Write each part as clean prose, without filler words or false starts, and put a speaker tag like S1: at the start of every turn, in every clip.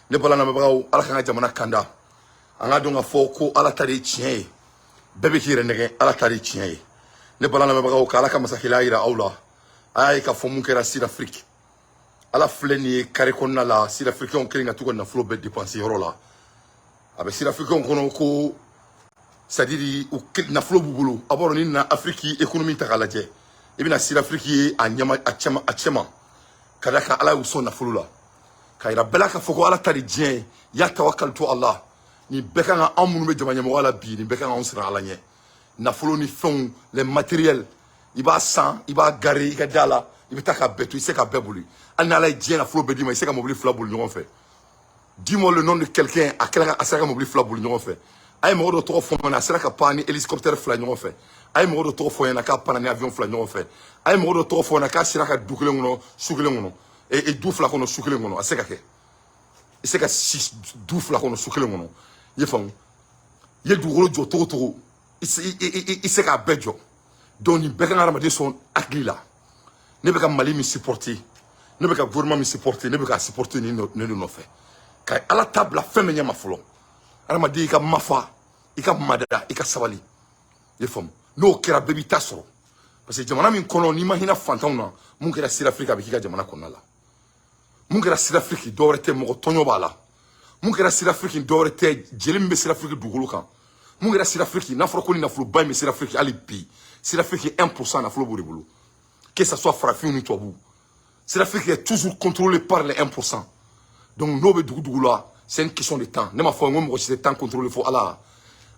S1: Ne bala lamɛnbagaw, Ala k'an ka jamana kanda. An ka dɔn k'a fɔ ko Ala ta de ye tiɲɛ ye. Bɛɛ bɛ k'i yɛrɛ nɛgɛ, Ala ta de ye tiɲɛ ye. Ne bala lamɛnbagaw, ka Ala ka masakɛla yira aw la. A y'a ye k'a fɔ mun kɛra Sud-Afrique. Ala filɛ nin ye, carré kɔnɔna la, Sud-Africains kelen ka t'u ka nafolo bɛɛ dépenser yɔrɔ la. A bɛ Sud-Africains kɔnɔ ko, c'est à dire, u nafolo b'u bolo. A b'a dɔn, ni nana Afrique économie ta k'a lajɛ, i bɛna Sud-Afrique ye a ɲɛma, a cɛma, a cɛma ka da kan. Ala y'u sɔn nafolo la, ka yira bɛɛ la k'a fɔ ko Ala ta de diɲɛ ye. Ya tawakalitu Allah. Nin bɛɛ kan ka anw minnu bɛ jama ɲɛmɔgɔya la bi, nin bɛɛ kan k'anw siran Ala ɲɛ. Nafolo ni fɛnw, les matériels, i b'a san, i b'a garer i ka da la, i bɛ taa ka bɛɛ to, i tɛ se ka bɛɛ boli. Hali n'Ala ye diɲɛ nafolo bɛɛ d'i ma, i tɛ se ka mobili fila boli ɲɔgɔn fɛ. Dis-moi le nom de quelqu'un a kɛra a sera ka mobili fila boli ɲɔgɔn fɛ. A ye mɔgɔ dɔ tɔgɔ fɔ n ɲɛna, a sera ka pan ni hélicoptère fila ɲɔgɔn fɛ. A ye mɔgɔ dɔ tɔgɔ fɔ n ɲɛna k'a panna ni avion fila ɲɔgɔn fɛ. A ye mɔgɔ dɔ tɔgɔ fɔ n ɲɛna k'a sera ka du kelen kɔnɔ su kelen kɔnɔ, e du fila kɔnɔ su kelen kɔnɔ. A se ka kɛ, i se ka si du fila kɔnɔ su kelen kɔnɔ. I ye faamu? I ye dugukolo jɔ cogo cogo, i se k'a bɛɛ jɔ. Donc nin bɛɛ kan ka hadamaden sɔn hakili la. Ne bɛ ka Mali min supporter, ne bɛ ka gouvernement min supporter, ne bɛ ka supporter nin ne de nɔfɛ, ka Ala ta bila fɛn min ɲɛma fɔlɔ. Hadamaden, i ka mafa, i ka mada, i ka sabali. I ye faamu? N'o kɛra, bɛɛ b'i ta sɔrɔ, parce que jamana min kɔnɔ, n'i ma hinɛ fantanw na, mun kɛra Sud-Afrique, a bɛ k'i ka jamana kɔnɔna la. Mun kɛra Sud-Afrique, dɔwɛrɛ tɛ, mɔgɔ tɔɲɔ b'a la. Mun kɛra Sud-Afrique, dɔwɛrɛ tɛ, jeli min bɛ Sud-Afrique dugukolo kan. Mun kɛra Sud-Afrique, n'a fɔra ko ni nafoloba in bɛ Sud-Afrique, hali bi Sud-Afrique 1% nafolo b'o de bolo, que ça soit farafin ni tubabu. Sud-Afrique est toujours contrôlé par les 1%. Donc n'o bɛ dugu dugu la, c'est une question de temps. Ne m'a fɔ n ko mɔgɔ si tɛ temps contrôler fo Ala.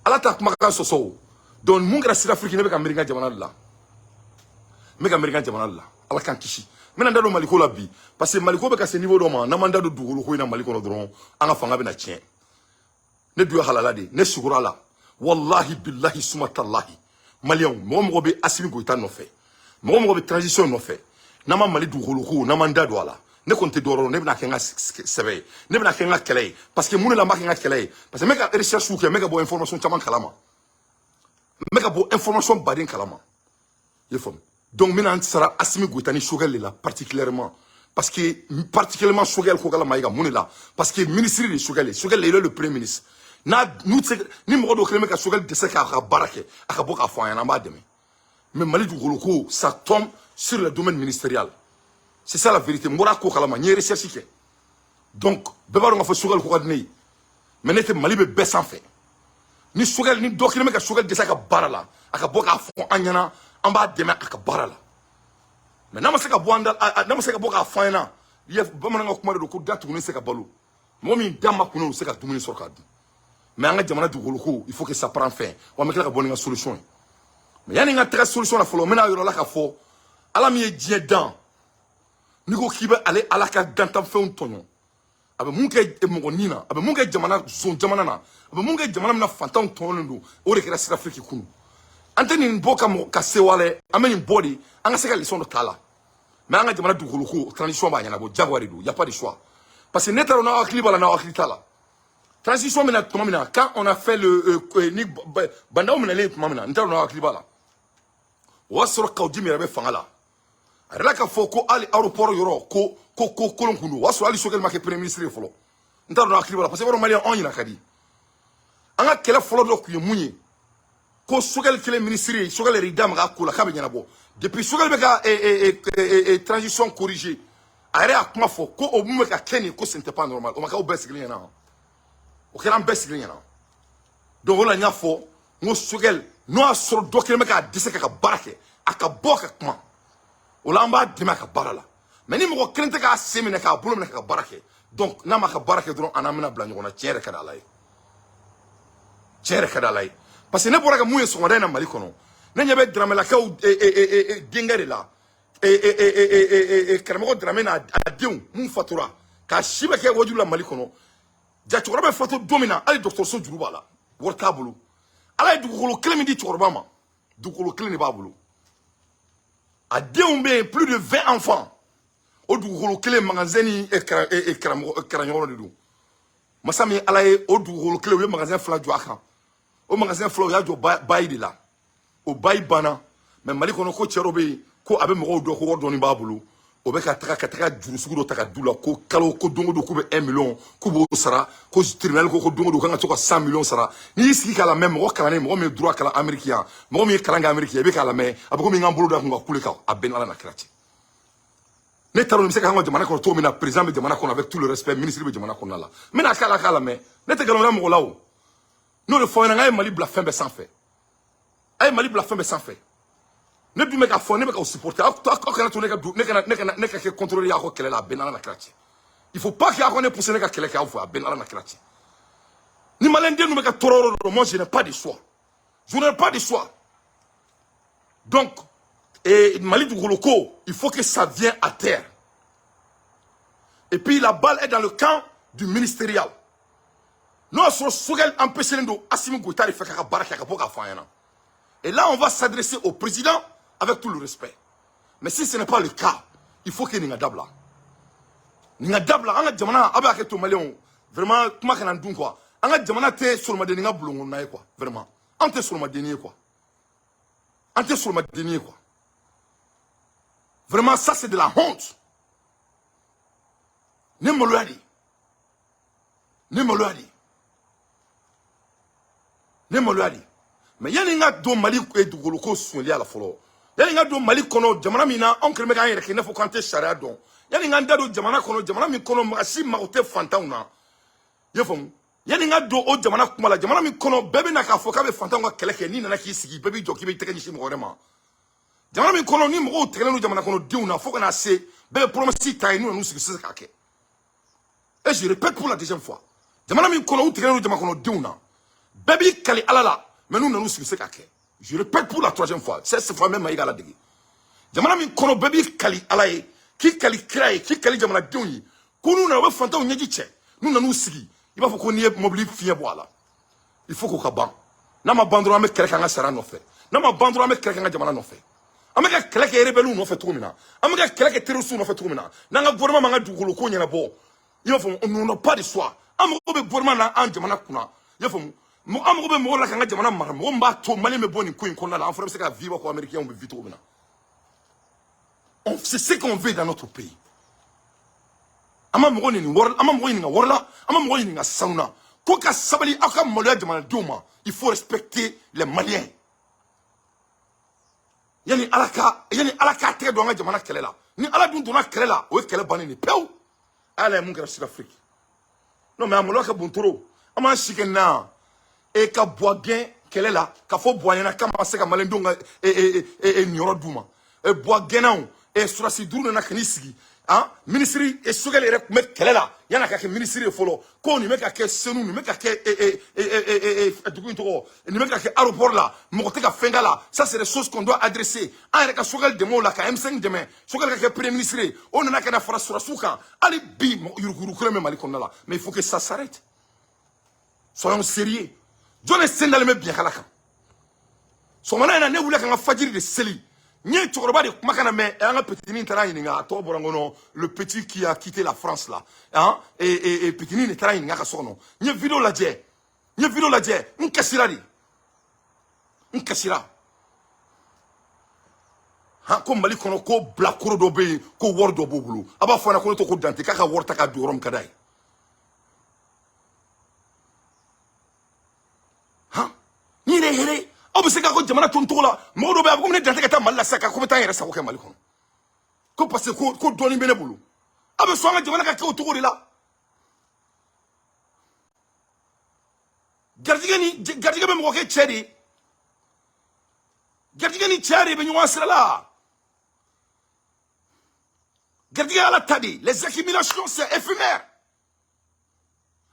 S1: Ala t'a kumakan sɔsɔ o. Donc mun kɛra Sud-Afrique, ne bɛ ka miiri n ka jamana de la, n bɛ ka miiri n ka jamana de la. Ala k'an kisi. N bɛna n da don Maliko la bi, parce que Maliko bɛ ka se niveau dɔ ma. N'an m'an da don dugukolo ko in na Mali kɔnɔ dɔrɔn, an ka fanga bɛna tiɲɛ. Ne dun ye halala de ye, ne sugora la. Wallahi, billahi, suma talahi, Maliyɛnw, mɔgɔ mɔgɔ bɛ Assimi Goïta nɔfɛ, mɔgɔ mɔgɔ bɛ transition nɔfɛ, n'an ma Mali dugukolo ko, n'an m'an da don a la, ne kɔni tɛ dɔwɛrɛ dɔn, ne bɛna kɛ n ka sɛbɛ ye, ne bɛna kɛ n ka kɛlɛ ye. Parce que mun de la n b'a kɛ n ka kɛlɛ ye? Parce que n bɛ ka recherche kɛ, n bɛ ka bɔ information caman kalama, n bɛ ka bɔ information baden kalama. I ye faamu? Donc n bɛna n sara Assimi Goïta ni Choguel de la particulièrement, parce que particulièrement Choguel Kokalla Maïga. Mun de la? Parce que ministre de Choguel ye, Choguel, il est le premier ministre. N'a n'u tɛ se, ni mɔgɔ dɔw kɛlen bɛ ka Choguel dɛsɛ k'a ka baara kɛ, a ka bɔ k'a fɔ an ɲɛna, an b'a dɛmɛ. Mais Mali dugukolo ko, ça tombe sur le domaine ministériel, c'est ça la vérité. N bɔra ko kalama, n ye recherche kɛ. Donc bɛɛ b'a dɔn k'a fɔ Choguel ko ka di ne ye, mais ne tɛ Mali bɛ bɛɛ sanfɛ. Ni Choguel, ni dɔ kelen bɛ ka Choguel dɛsɛ a ka baara la, a ka bɔ k'a fɔ an ɲɛna, an b'a dɛmɛ a ka baara la. Mais n'a ma se ka bɔ an da, n'a ma se ka bɔ k'a fɔ an ɲɛna, ye bamanankan kuma de don ko da tugunnen se ka balo. Mɔgɔ min da ma kun, o se ka dumuni sɔrɔ k'a dun. Mais an ka jamana dugukolo ko, il faut que ça prend fin. Wa an bɛ tila ka bɔ ni n ka solution ye. Mais yanni n ka taga solution na fɔlɔ, n bɛna yɔrɔ la k'a fɔ Ala min ye diɲɛ dan, n'i ko k'i bɛ ale Ala ka dantanfɛnw tɔɲɔ, a bɛ mun kɛ mɔgɔ nin na? A bɛ mun kɛ jamana zon jamana na? A bɛ mun kɛ jamana min na fantanw tɔɲɔlen don? O de kɛra Sud-Afrique kunu. An tɛ nin bɔ ka mɔgɔ ka sewalɛ, an bɛ nin bɔ de an ka se ka leçon dɔ t'a la. Mais an ka jamana dugukolo ko, transition b'a ɲɛnabɔ, jagoya de don, y a pas de choix. Parce que ne t'a dɔn n'aw hakili b'a la, n'aw hakili t'a la, transition bɛna tuma min na, quand on a fait le ni Bah N'Daw minɛlen tuma min na, n t'a dɔn n'aw hakili b'a la, o y'a sɔrɔ Kaou Djim yɛrɛ bɛ fanga la. A yɛrɛ k'a fɔ ko hali aéroport yɔrɔ ko kolon kun don. O y'a sɔrɔ hali Choguel ma kɛ premier ministre ye fɔlɔ. N t'a dɔn n'aw hakili b'a la, parce que i b'a dɔn, Maliyɛn, anw ɲina ka di. An ka kɛlɛ fɔlɔ dɔ tun ye mun ye? Ko Choguel kelen ministre ye, Choguel yɛrɛ y'i da maga a ko la k'a bɛ ɲɛnabɔ. Depuis Choguel bɛ ka transition corriger, a yɛrɛ y'a kuma fɔ ko o mun bɛ ka kɛ nin ye, ko ce n'était pas normal. O ma kɛ aw bɛɛ sigilen ɲɛna? O kɛra an bɛɛ sigilen ɲɛna. Donc o la n y'a fɔ n ko Choguel, n'o y'a sɔrɔ dɔ kelen bɛ k'a dɛsɛ k'a ka baara kɛ, a ka bɔ ka kuma, o la an b'a dɛmɛ a ka baara la. Mais ni mɔgɔ kelen tɛ k'a sen minɛ, k'a bolo minɛ k'a ka baara kɛ, donc n'a ma ka baara kɛ dɔrɔn, a n'an bɛna bila ɲɔgɔn na. Tiɲɛ yɛrɛ ka di Ala ye, tiɲɛ yɛrɛ ka di Ala ye. Parce que ne bɔra ka mun ye sɔgɔmada in na Mali kɔnɔ? Ne ɲɛ bɛ Daramelakaw denkɛ de la, karamɔgɔ Darame n'a a denw mun fatura k'a si bɛ kɛ wajulu la Mali kɔnɔ. Ja cɛkɔrɔba bɛ fatu don min na, hali dɔgɔtɔrɔso juru b'a la, wari t'a bolo. Ala ye dugukolo kelen min di cɛkɔrɔba ma, dugukolo kelen de b'a bolo. A denw bɛ yen, plus de 20 enfants. O dugukolo kelen, magasin ni karamɔgɔ karanɲɔgɔn de don. Masa min Ala ye o dugukolo kelen, u ye magasin fila jɔ a kan. O magasin fila, u y'a jɔ bayi de la. O bayi banna. Mais Mali kɔnɔ, ko cɛ dɔ bɛ yen ko a bɛ mɔgɔw dɔn, ko wari dɔɔni b'a bolo. O bɛ ka taga juru sugu dɔ ta ka d'u la, ko kalo, ko don o don k'u bɛ 1 million, k'u b'o sara, ko tribunal ko don o don kan ka to ka 100 millions sara. N'i y'i sigi k'a lamɛn, mɔgɔ kalannen, mɔgɔ min ye droit kalan Amérique yan, mɔgɔ min ye kalan kɛ Amérique yan, i bɛ k'a lamɛn, a bɛ komi n ka n bolo da kun ka kule kan. A bɛɛ ni Ala na kira cɛ, ne taara, nin bɛ se k'an ka jamana kɔnɔ cogo min na, président bɛ jamana kɔnɔ, avec tout le respect, ministre bɛ jamana kɔnɔna la, n bɛna k'a lamɛn. Ne tɛ nkalon da mɔgɔ la. O n'o de fɔ aw ɲɛna, n k'a ye Mali bila fɛn bɛɛ sanfɛ, a ye Mali bila fɛn bɛɛ sanfɛ. Ne dun bɛ k'a fɔ, ne bɛ k'aw supporter. Aw kana to ne ka don, ne kana ne ka kɛ contrôleur ye aw ka kɛlɛ la. A bɛɛ n'Ala na kira cɛ, il faut pas que aw ka ne pousser ne ka kɛlɛ kɛ aw fɛ. A bɛɛ n'Ala na kira cɛ, ni maliyɛn den bɛ ka tɔɔrɔ yɔrɔ dɔ, moi je n'ai pas de choix, je n'ai pas de choix. Donc et Mali dugukolo ko, il faut que ça vienne à terre. Et puis la balle est dans le camp du ministériel. N'o y'a sɔrɔ Choguel empêché don Assimi Goïta de fɛ k'a ka baara kɛ, ka bɔ k'a fɔ an ɲɛna. Et là, on va s'adresser au président avec tout le respect. Mais si ce n'est pas le cas, il faut que nin ka dabila, nin ka dabila. An ka jamana, a bɛ hakɛ to, maliyɛnw, vraiment, kuma kana n dun quoi. An ka jamana tɛ solomadenni ka bulon kɔnɔna ye quoi. Vraiment, an tɛ solomadenni ye quoi, an tɛ solomadenni ye quoi. Vraiment, ça c'est de la honte. Ne maloya de, ne maloya de, ne maloya de. Mais yanni n ka don Mali dugukolo ko sonyaliya la fɔlɔ, yanni n ka don Mali kɔnɔ, jamana min na anw kɛlen bɛ k'an yɛrɛ kɛ i n'a fɔ k'an tɛ sariya dɔn, yanni n ka n da don jamana kɔnɔ, jamana min kɔnɔ maa si mago tɛ fantanw na, i y'a faamu, yanni n ka don o jamana kuma la, jamana min kɔnɔ bɛɛ bɛ na k'a fɔ k'a bɛ fantanw ka kɛlɛ kɛ, n'i nana k'i sigi, bɛɛ b'i jɔ k'i bɛ tɛgɛ ɲɛsin mɔgɔ wɛrɛ ma, jamana min kɔnɔ ni mɔgɔw tigɛlen don jamana kɔnɔdenw na fo ka na se bɛɛ bɛ promesse ta ye, n'u nan'u sigi sisan k'a kɛ. Et je répète pour la deuxième fois, jamana min kɔnɔ u tigɛlen don jamana kɔnɔdenw na, bɛɛ b'i kali Ala la, mais n'u nan'u sigi se k'a kɛ. Je répète pour la troisième fois, cette fois même Maïga ladege, jamana min kɔnɔ bɛɛ b'i kali Ala ye, k'i kali kira ye, k'i kali jamanadenw ye, ko n'u nana u bɛ fantanw ɲɛji cɛ, n'u nan'u sigi, i b'a fɔ ko n'i ye mobili fiɲɛ bɔ a la. Il faut k'o ka ban. N'a ma ban dɔrɔn, an bɛ kɛlɛ kɛ an ka sariya nɔfɛ. N'a ma ban dɔrɔn, an bɛ kɛlɛ kɛ an ka jamana nɔfɛ. An bɛ ka kɛlɛ kɛ rebelles nɔfɛ cogo min na, an bɛ ka kɛlɛ kɛ terroristes nɔfɛ cogo min na, n'an ka gouvernement m'an ka dugukolo ko ɲɛnabɔ, i b'a fɔ, nous n'avons pas de choix. An mago bɛ gouvernement na an jamana kunna, i y'a faamu, an mago bɛ mɔgɔ la k'an ka jamana mara, mɔgɔ min b'a to Malien bɛ bɔ nin ko in kɔnɔna la, an fana bɛ se ka vivre ko américains bɛ vivre cogo min na. C'est ce qu'on veut dans notre pays. An ma mɔgɔ ɲini wari, an ma mɔgɔ ɲininka wari la, an ma mɔgɔ ɲininka sanu na. Ko ka sabali, aw ka maloya jamanadenw ma. Il faut respecter les Maliens. Yanni Ala k'a tɛgɛ don an ka jamana kɛlɛ la, ni Ala dun donna kɛlɛ la, o ye kɛlɛ bannen de pewu. Ala ye mun kɛra Sud-Afrique? Non mais a maloya ka bon trop. An m'an si kɛ na e ka Buwa gɛn kɛlɛ la, ka fɔ Buwa ɲɛna k'a ma se ka maliyɛndenw ka niyɔrɔ d'u ma. Buwa gɛnnaw e surasi duuru nana ka n'i sigi. Han, minisiri Choguel yɛrɛ tun bɛ kɛlɛ la yan'a ka kɛ minisiri ye fɔlɔ, ko nin bɛ ka kɛ Senu, nin bɛ ka kɛ dugu in tɔgɔ, nin bɛ ka kɛ aéroport la, mɔgɔ tɛ ka fɛn k'a la. Ça c'est des choses qu'on doit adresser. An yɛrɛ ka Choguel dɛmɛ o la, ka M5 dɛmɛ, Choguel ka kɛ premier ministre ye. O nana ka na fara surasiw kan. Hali bi yuruguyurugu kelen bɛ Mali kɔnɔna la. Mais il faut que ça s'arrête. Soyons sérieux. Jɔn de sen dalen bɛ biɲɛkala kan? Sɔgɔmada in na, ne wulila ka n ka fajiri de seli, n ye cɛkɔrɔba de kumakan na mɛn. An ka petitinin taara ɲininka, a tɔgɔ bɔra n kɔnɔ, le petit qui a quitté la France là, hein, et petitinin de taara ɲininka ka so kɔnɔ. N ye vidéo lajɛ, n ye vidéo lajɛ, n kasira de, n kasira. Han, ko Mali kɔnɔ, ko bilakoro dɔ bɛ yen, ko wari dɔ b'o bolo. A b'a fɔ a ɲɛna ko ne tɔgɔ ko Dante, k'a ka wari ta k'a don yɔrɔ min ka d'a ye. Han, ni yɛrɛ ye hɛrɛ ye, aw bɛ se k'a ko jamana to n cogo la. Mɔgɔ dɔw bɛ yen, a bɛ komi ne Dante ka taa Mali la sisan, ko bɛ taa n yɛrɛ sago kɛ Mali kɔnɔ, ko parce que ko dɔɔnin bɛ ne bolo. Aw bɛ sɔn an ka jamana ka kɛ o cogo de la? Garijɛgɛ ni garijɛgɛ bɛ mɔgɔ kɛ cɛ de ye. Garijɛgɛ ni cɛ de bɛ ɲɔgɔn sira la. Garijɛgɛ Ala ta de. Les accumulations, c'est éphémère.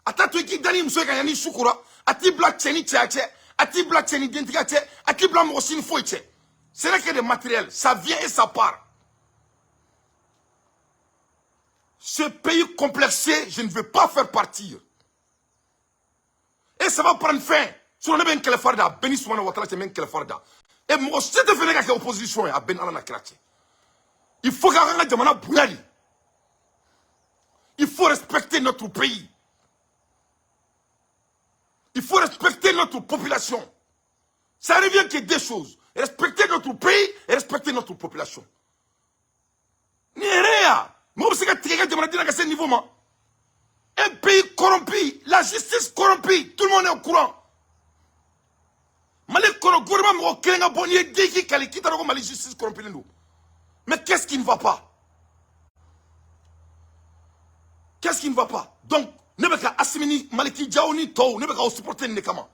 S1: A t'a to i k'i da ni muso ye ka ɲɛ ni su kora. A t'i bila cɛ ni cɛya cɛ, a t'i bila cɛ ni dentigiya cɛ, a t'i bila mɔgɔ si ni foyi cɛ. Ce n'est que des matériels, ça vient et ça part. Ce pays complexé, je ne veux pas faire partir et ça va prendre fin. Sinon ne bɛ n kɛlɛ fari da, a bɛɛ ni Sumana Watara cɛ, n bɛ n kɛlɛ fari da. E mɔgɔ si tɛ fɛ ne ka kɛ opposition ye, a bɛɛ ni Ala na kira cɛ. Il faut k'an ka jamana bonya de. Il faut respecter notre pays. Il faut respecter notre population. Ça revient que deux choses. Respecter notre pays et respecter notre population. Ni yɛrɛ ya mɔgɔ bɛ se ka tigɛ i ka jamanaden na ka se niveau ma. Un pays corrompu, la justice corrompue, tout le monde est au courant. Mali kɔnɔ, gouvernement mɔgɔ kelen ka bɔ n'i ye den k'i kali k'i t'a dɔn ko Mali justice corrompulen don. Mais qu'est-ce qui ne va pas? Qu'est-ce qui ne va pas? Donc ne bɛ ka Assimi ni Maliki Diaw ni tɔw, ne bɛ k'aw supporter nin de kama.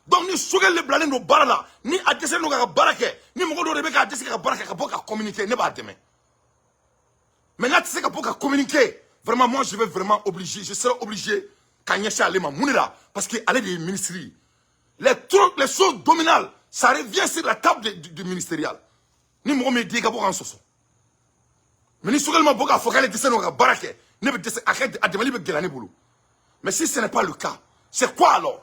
S1: Donc ni Choguel de bilalen don baara la, ni a dɛsɛlen don k'a ka baara kɛ, ni mɔgɔ dɔw de bɛ k'a dɛsɛ k'a ka baara kɛ ka bɔ ka communiquer, ne b'a dɛmɛ. Mais n'a tɛ se ka bɔ ka communiquer, vraiment, moi je vais vraiment obliger, je serai obligé ka ɲɛsin ale ma. Mun de la? Parce que ale de ye ministre ye. Les trucs, les choses dominales, ça revient sur la table du ministériel. Ni mɔgɔ min ye den ka bɔ k'an sɔsɔ, mais ni Choguel ma bɔ k'a fɔ k'ale dɛsɛ don ka baara kɛ, ne bɛ dɛsɛ a ka a dɛmɛli bɛ gɛlɛya ne bolo. Mais si ce n'est pas le cas, c'est quoi alors?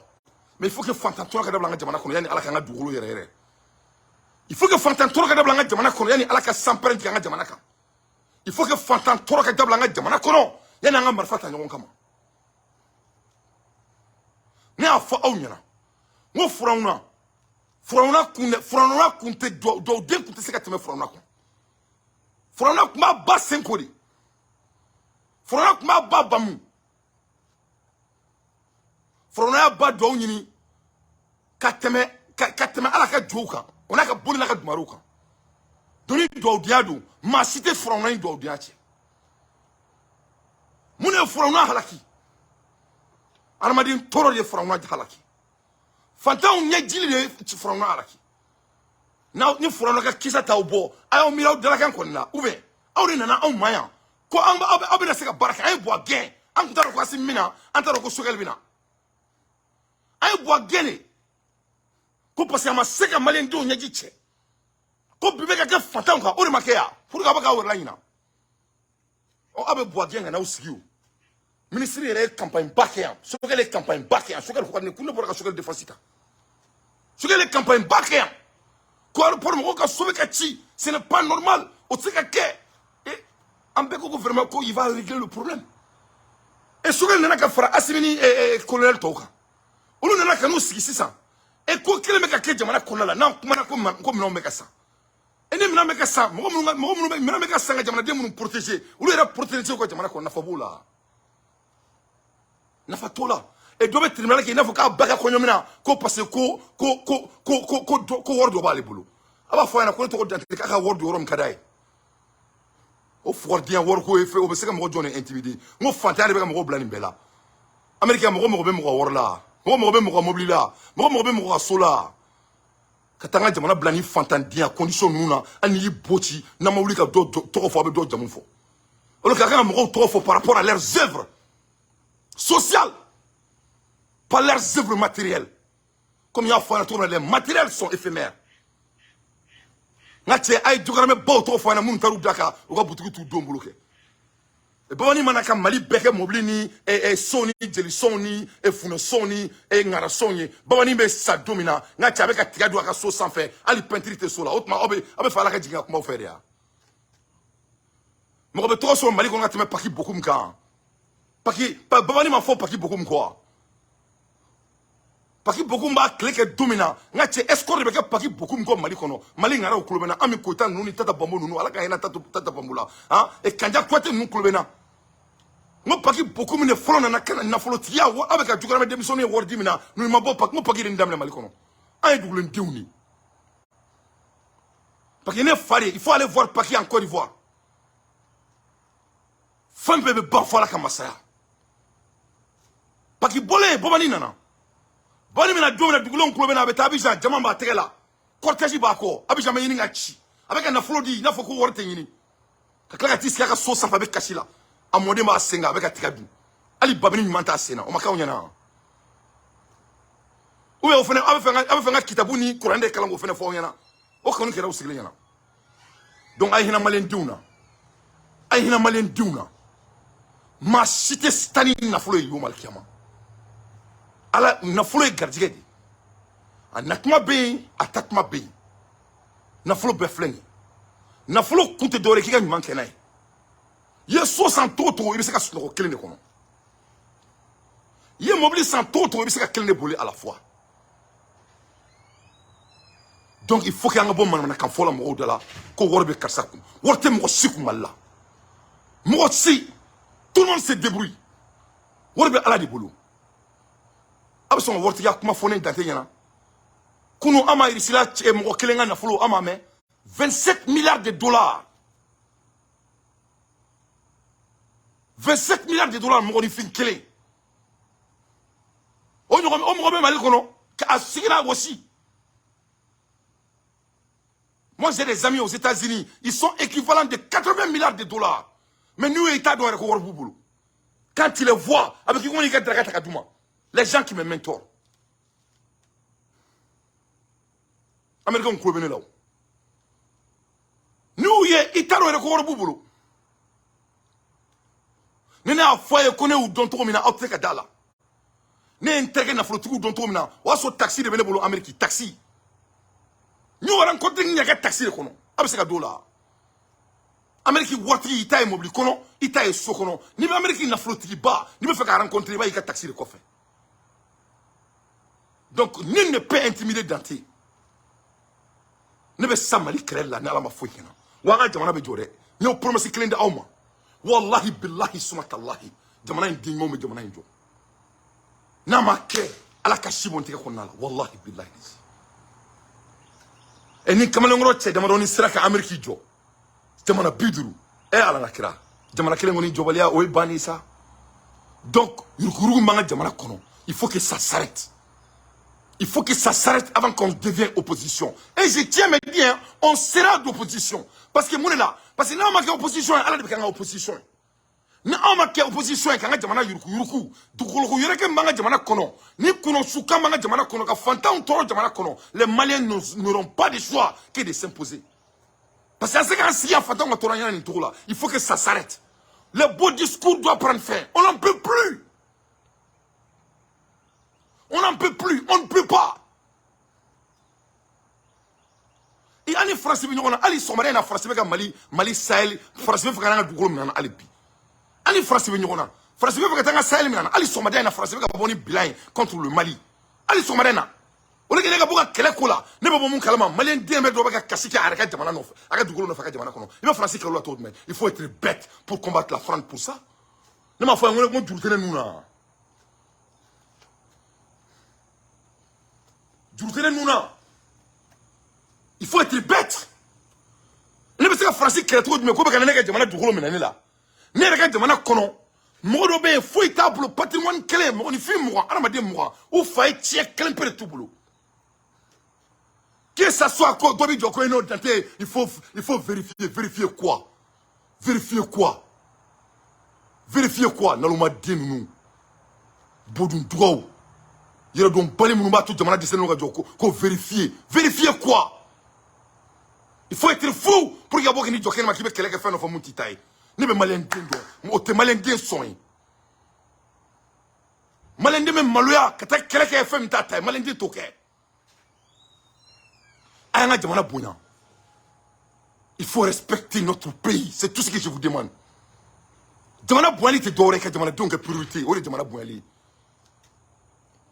S1: Mais il faut que fantan tɔɔrɔ ka dabila an ka jamana kɔnɔ yanni Ala k'an ka dugukolo yɛrɛ yɛrɛ. Il faut que fantan tɔɔrɔ ka dabila an ka jamana kɔnɔ yanni Ala ka sanpɛrɛn jigin an ka jamana kan. Il faut que fantan tɔɔrɔ ka dabila an ka jamana kɔnɔ yanni an ka marifa ta ɲɔgɔn kama. Ne y'a fɔ aw ɲɛna n ko Furawuna, Furawuna kun dɛ, Furawuna kun tɛ dɔw kun tɛ se ka tɛmɛ Furawuna kun. Furawuna kun b'a ba sen ko de, Furawuna kun b'a ba bamu. Furawuna y'a ba duwawu ɲini ka tɛmɛ Ala ka jow kan, o n'a ka boli n'a ka dumaruw kan. Donc ni duwawudenya don, maa si tɛ Furawuna ni duwawudenya cɛ. Mun de ye Furawuna halaki? Adamaden tɔɔrɔ de ye Furawuna halaki. Fantanw ɲɛjili de ye Furawuna halaki. N'aw ni Furawuna ka kisa t'aw bɔ, a y'aw miiri aw dalakan kɔni na, ou bien aw de nana anw ma yan ko an aw bɛna se ka baara kɛ. An ye Buwa gɛn, an tun t'a dɔn ko Assimi bɛ na, an t'a dɔn ko Choguel bɛ na. An ye Buwa gɛn de ko parce que a ma se ka maliyɛndenw ɲɛji cɛ, ko bi bɛ ka kɛ fantanw kan, o de ma kɛ yan pour que aw bɛ k'aw yɛrɛ laɲina. Ɔ, aw bɛ Buwa gɛn ka n'aw sigi. O ministre yɛrɛ ye campagne ba kɛ yan, Choguel ye campagne ba kɛ yan. Choguel ko ka ne kun, ne bɔra ka Choguel défense ta. Choguel ye campagne ba kɛ yan ko aéroport mɔgɔw ka so bɛ ka ci, ce n'est pas normal, o tɛ se ka kɛ. Et an bɛɛ ko ko vraiment ko il va régler le problème. Et Choguel nana ka fara Assimi ni colonel tɔw kan, olu nana ka n'u sigi sisan. E ko kelen bɛ ka kɛ jamana kɔnɔna la, n'an kumana ko ko minɛnw bɛ ka san. E ni minɛn bɛ ka san, mɔgɔ minnu ka mɔgɔ minnu bɛ minɛn bɛ ka san ka jamanaden minnu protéger, olu yɛrɛ protéger u ka jamana kɔnɔ, nafa b'o la, nafa t'o la. E dɔ bɛ tribunal kɛ i n'a fɔ k'a ba ka kɔɲɔmina ko parce que ko wari dɔ b'ale bolo. A b'a fɔ a ɲɛna ko ne tɔgɔ Dante, k'a ka wari don yɔrɔ min ka d'a ye. O fugaridenya wariko ye fɛn o bɛ se ka mɔgɔ jɔn de intimider? N ko fantanya de bɛ ka mɔgɔw bila nin bɛɛ la. Amérique, mɔgɔ mɔgɔ bɛ mɔgɔ wari la, mɔgɔ mɔgɔ bɛ mɔgɔ mobili la, mɔgɔ mɔgɔ bɛ mɔgɔ ka so la, ka taa an ka jamana bila ni fantandenya condition ninnu na. Hali n'i y'i bo ci, n'an ma wuli ka dɔ tɔgɔ fɔ, a bɛ dɔ jamu fɔ. Olu ka kan ka mɔgɔw tɔgɔ fɔ par rapport à leurs œuvres sociales, pas leurs œuvres matérielles. Comme il y a fɔ an ɲɛna cogo min na, les matériels sont éphémères. N ka cɛ, a ye jogaramɛ baw tɔgɔ fɔ an ɲɛna minnu taar'u da ka u ka butigi t'u denw bolo kɛ. Babani mana ka Mali bɛɛ kɛ mobili ni so ni jelisɔnw ni funɛsɔnw ni ŋarasɔnw ye. Babani bɛ sa don min na, n ka cɛ, a bɛ ka tiga don a ka so sanfɛ, hali pɛntiri tɛ so la. O tuma aw bɛ fɛ Ala ka jigin ka kumaw fɛ de ya? Mɔgɔ bɛ tɔgɔ sɔrɔ Mali kɔnɔ ka tɛmɛ Paki Bokum kan? Paki Babani ma fɔ Paki Bokum kɔ wa? Paki Bokum b'a tile kɛ don min na, n ka cɛ, escort de bɛ kɛ Paki Bokum kɔ Mali kɔnɔ. Mali ŋaraw kulo bɛ na, Ami Koyita ninnu ni Tata Bambo ninnu, Ala ka hinɛ Tata Bambo la, han, Kanja Kuyate ninnu kulo bɛ na. N ko Paki Bokum de fɔlɔ nana ka na nafolotigiya. Aw bɛ ka juguya denmisɛnninw ye wari di min na, ninnu ma bɔ Paki. N ko Paki de nin daminɛ Mali kɔnɔ. An ye dugulendenw de ye. Parce que ne fa de, il faut aller voir Paki en Côte d'Ivoire. Fɛn bɛɛ bɛ ban fɔ Ala ka masaya. Paki bɔlen, Bɔbani nana. Bɔbani bɛna don min na, dugulenw kulo bɛ na, a bɛ taa Abidjan, jama b'a tɛgɛ la, cortège b'a kɔ. Abidjan bɛ ɲini ka ci, a bɛ ka nafolo di i n'a fɔ ko wari tɛ ɲini, ka tila ka t'i sigi a ka so sanfɛ, a bɛ kasi la, a mɔden b'a sen kan, a bɛ ka tiga dun, hali babini ɲuman t'a sen na. O ma k'aw ɲɛna? Ou bien o fana, aw bɛ fɛ n ka kitabu ni kuran de kalan k'o fana fɔ aw ɲɛna? O kanu kɛra aw sigilen ɲɛna. Donc a ye hinɛ maliyɛn denw na, a ye hinɛ maliyɛn denw na. Maa si tɛ taa ni nafolo ye yomali kiyama. Ala nafolo ye garijɛgɛ de ye, a natuma bɛ yen, a tatuma bɛ yen. Nafolo bɛɛ filɛ nin ye. Nafolo kun tɛ dɔwɛrɛ ye k'i ka ɲuman kɛ n'a ye. I ye so san cogo o cogo, i bɛ se ka sunɔgɔ kelen de kɔnɔ. I ye mobili san cogo o cogo, i bɛ se ka kelen de boli à la fois. Donc il faut que an ka bɔ manamanakan fɔ la mɔgɔw da la ko wari bɛ karisa kun. Wari tɛ mɔgɔ si kun Mali la. Mɔgɔ si, tout le monde se débrouille. Wari bɛ Ala de bolo. A bɛ sɔn ka waritigiya kuma fɔ ne Dante ɲɛna. Kunu an ma Irisila mɔgɔ kelen ka nafolo an m'a mɛn, 27 milliards de dollars, 27 milliards de dollars, mɔgɔninfin kelen. O ɲɔgɔn o mɔgɔ bɛ Mali kɔnɔ a sigira wɔsi. Moi, j'ai des amis aux États-Unis, ils sont équivalents de 80 milliards de dollars, mais n'u ye i t'a dɔn yɛrɛ ko wari b'u bolo. Quand tu les vois avec i ka daraka ta ka d'u ma, les gens qui me mentorent, Américains kulo bɛ ne la. O n'u ye i t'a dɔn yɛrɛ ko wari b'u bolo. Ni ne y'a fɔ a ye ko ne y'u dɔn cogo min na, aw tɛ se ka da la. Ne ye n terikɛ nafolotigiw dɔn cogo min na, o y'a sɔrɔ taxi de bɛ ne bolo Amérique. Taxi, n y'o rencontré n yɛrɛ ka taxi de kɔnɔ. A bɛ se ka don o la. Amérique waritigi, i t'a ye mobili kɔnɔ, i t'a ye so kɔnɔ. N'i bɛ Amérique nafolotigiba, n'i bɛ fɛ ka rencontrer, i b'a y'i ka taxi de kɔfɛ. Donc nul ne peut intimider Dante. Ne bɛ sa Mali kɛlɛ la ni Ala ma foyi kɛ n na. Wa an ka jamana bɛ jɔ dɛ. N y'o promesse kelen di aw ma. Wallahi billahi sumatallahi, jamana in den ɲumanw bɛ jamana in jɔ. N'a ma kɛ, Ala ka si bɔ n tɛgɛ kɔnɔna la. Wallahi billahi. Ɛ, ni kamalenkɔrɔ cɛ damadɔni sera ka Amérique jɔ, jamana 50, ɛ Ala na kira, jamana kelen kɔni jɔbaliya, o ye banni sa. Donc yuruguyurugu b'an ka jamana kɔnɔ, il faut que ça s'arrête. Il faut que ça s'arrête avant qu'on devienne opposition. Et je tiens à me dire, hein, on sera d'opposition. Parce que mun de la, parce que n'anw ma kɛ opposition ye, Ala de bɛ kɛ an ka opposition ye. Ni anw ma kɛ opposition ye k'an ka jamana yuruguyurugu, dugukoloko yɛrɛkɛ min b'an ka jamana kɔnɔ, ni kunnasukan b'an ka jamana kɔnɔ, ka fantanw tɔɔrɔ jamana kɔnɔ, les Maliens n'auront pas de choix que de s'imposer. Parce que an se k'an sigi yan, fantanw ka tɔɔrɔ an ɲɛna nin cogo la. Il faut que ça s'arrête. Les beaux discours doivent prendre fin. On n'en peut plus. On n'en peut plus. On ne peut pas. I ani Faransi bɛ ɲɔgɔn na hali sɔgɔmada in na. Faransi bɛ ka Mali Sahel, Faransi bɛ fɛ ka an ka dugukolo minɛ an na hali bi. Ani Faransi bɛ ɲɔgɔn na, Faransi bɛ fɛ ka taa an ka Sahel minɛ an na hali sɔgɔmada in na. Faransi bɛ ka bɔ ni bilan ye contre le Mali hali sɔgɔmada in na. O de kɛ ne ka bɔ ka kɛlɛ ko la, ne bɛ bɔ mun kalama? Maliyɛn den bɛ dɔ bɛ ka kasi kɛ a yɛrɛ ka jamana nɔfɛ, a ka dugukolo nɔfɛ, a ka jamana kɔnɔ. I bɛ Faransi kɛlɛ la cogo jumɛn? Il faut être bête pour combattre la France pour ça. Ne m'a fɔ n ko juru tɛ ne nun na, juru tɛ ne nun na. Il faut être bête. Ne bɛ se ka Faransi kɛlɛ cogo jumɛn ko bɛ ka ne ka jamana dugukolo minɛ ne la? Ne yɛrɛ ka jamana kɔnɔ, mɔgɔ dɔ bɛ yen, foyi t'a bolo, patrimoine kelen, mɔgɔninfin 20, adamaden 20, u fa ye tiɲɛ kelen pe de t'u bolo. Que ça soit ko dɔ bɛ jɔ ko n'o Dante, il faut vérifier. Vérifier quoi? Vérifier quoi? Vérifier quoi? Nalomaden ninnu, bodundugaw, yɛrɛdɔnbali minnu b'a to jamana dɛsɛlen ka jɔ, ko vérifier. Vérifier quoi? Il faut être fou pour que ka bɔ k'i jɔ kɛnɛma k'i bɛ kɛlɛ kɛ fɛn dɔ fɔ mun t'i ta ye. Ne bɛ maliyɛn den dɔn, o tɛ maliyɛn den sɔn ye. Maliyɛn den bɛ maloya ka taa kɛlɛ kɛ fɛn min t'a ta ye. Maliyɛn den t'o kɛ. A y'an ka jamana bonya. Il faut respecter notre pays, c'est tout ce que je vous demande. Jamana bonyali tɛ dɔwɛrɛ ye ka jamanadenw kɛ priorité, o de ye jamana bonyali ye.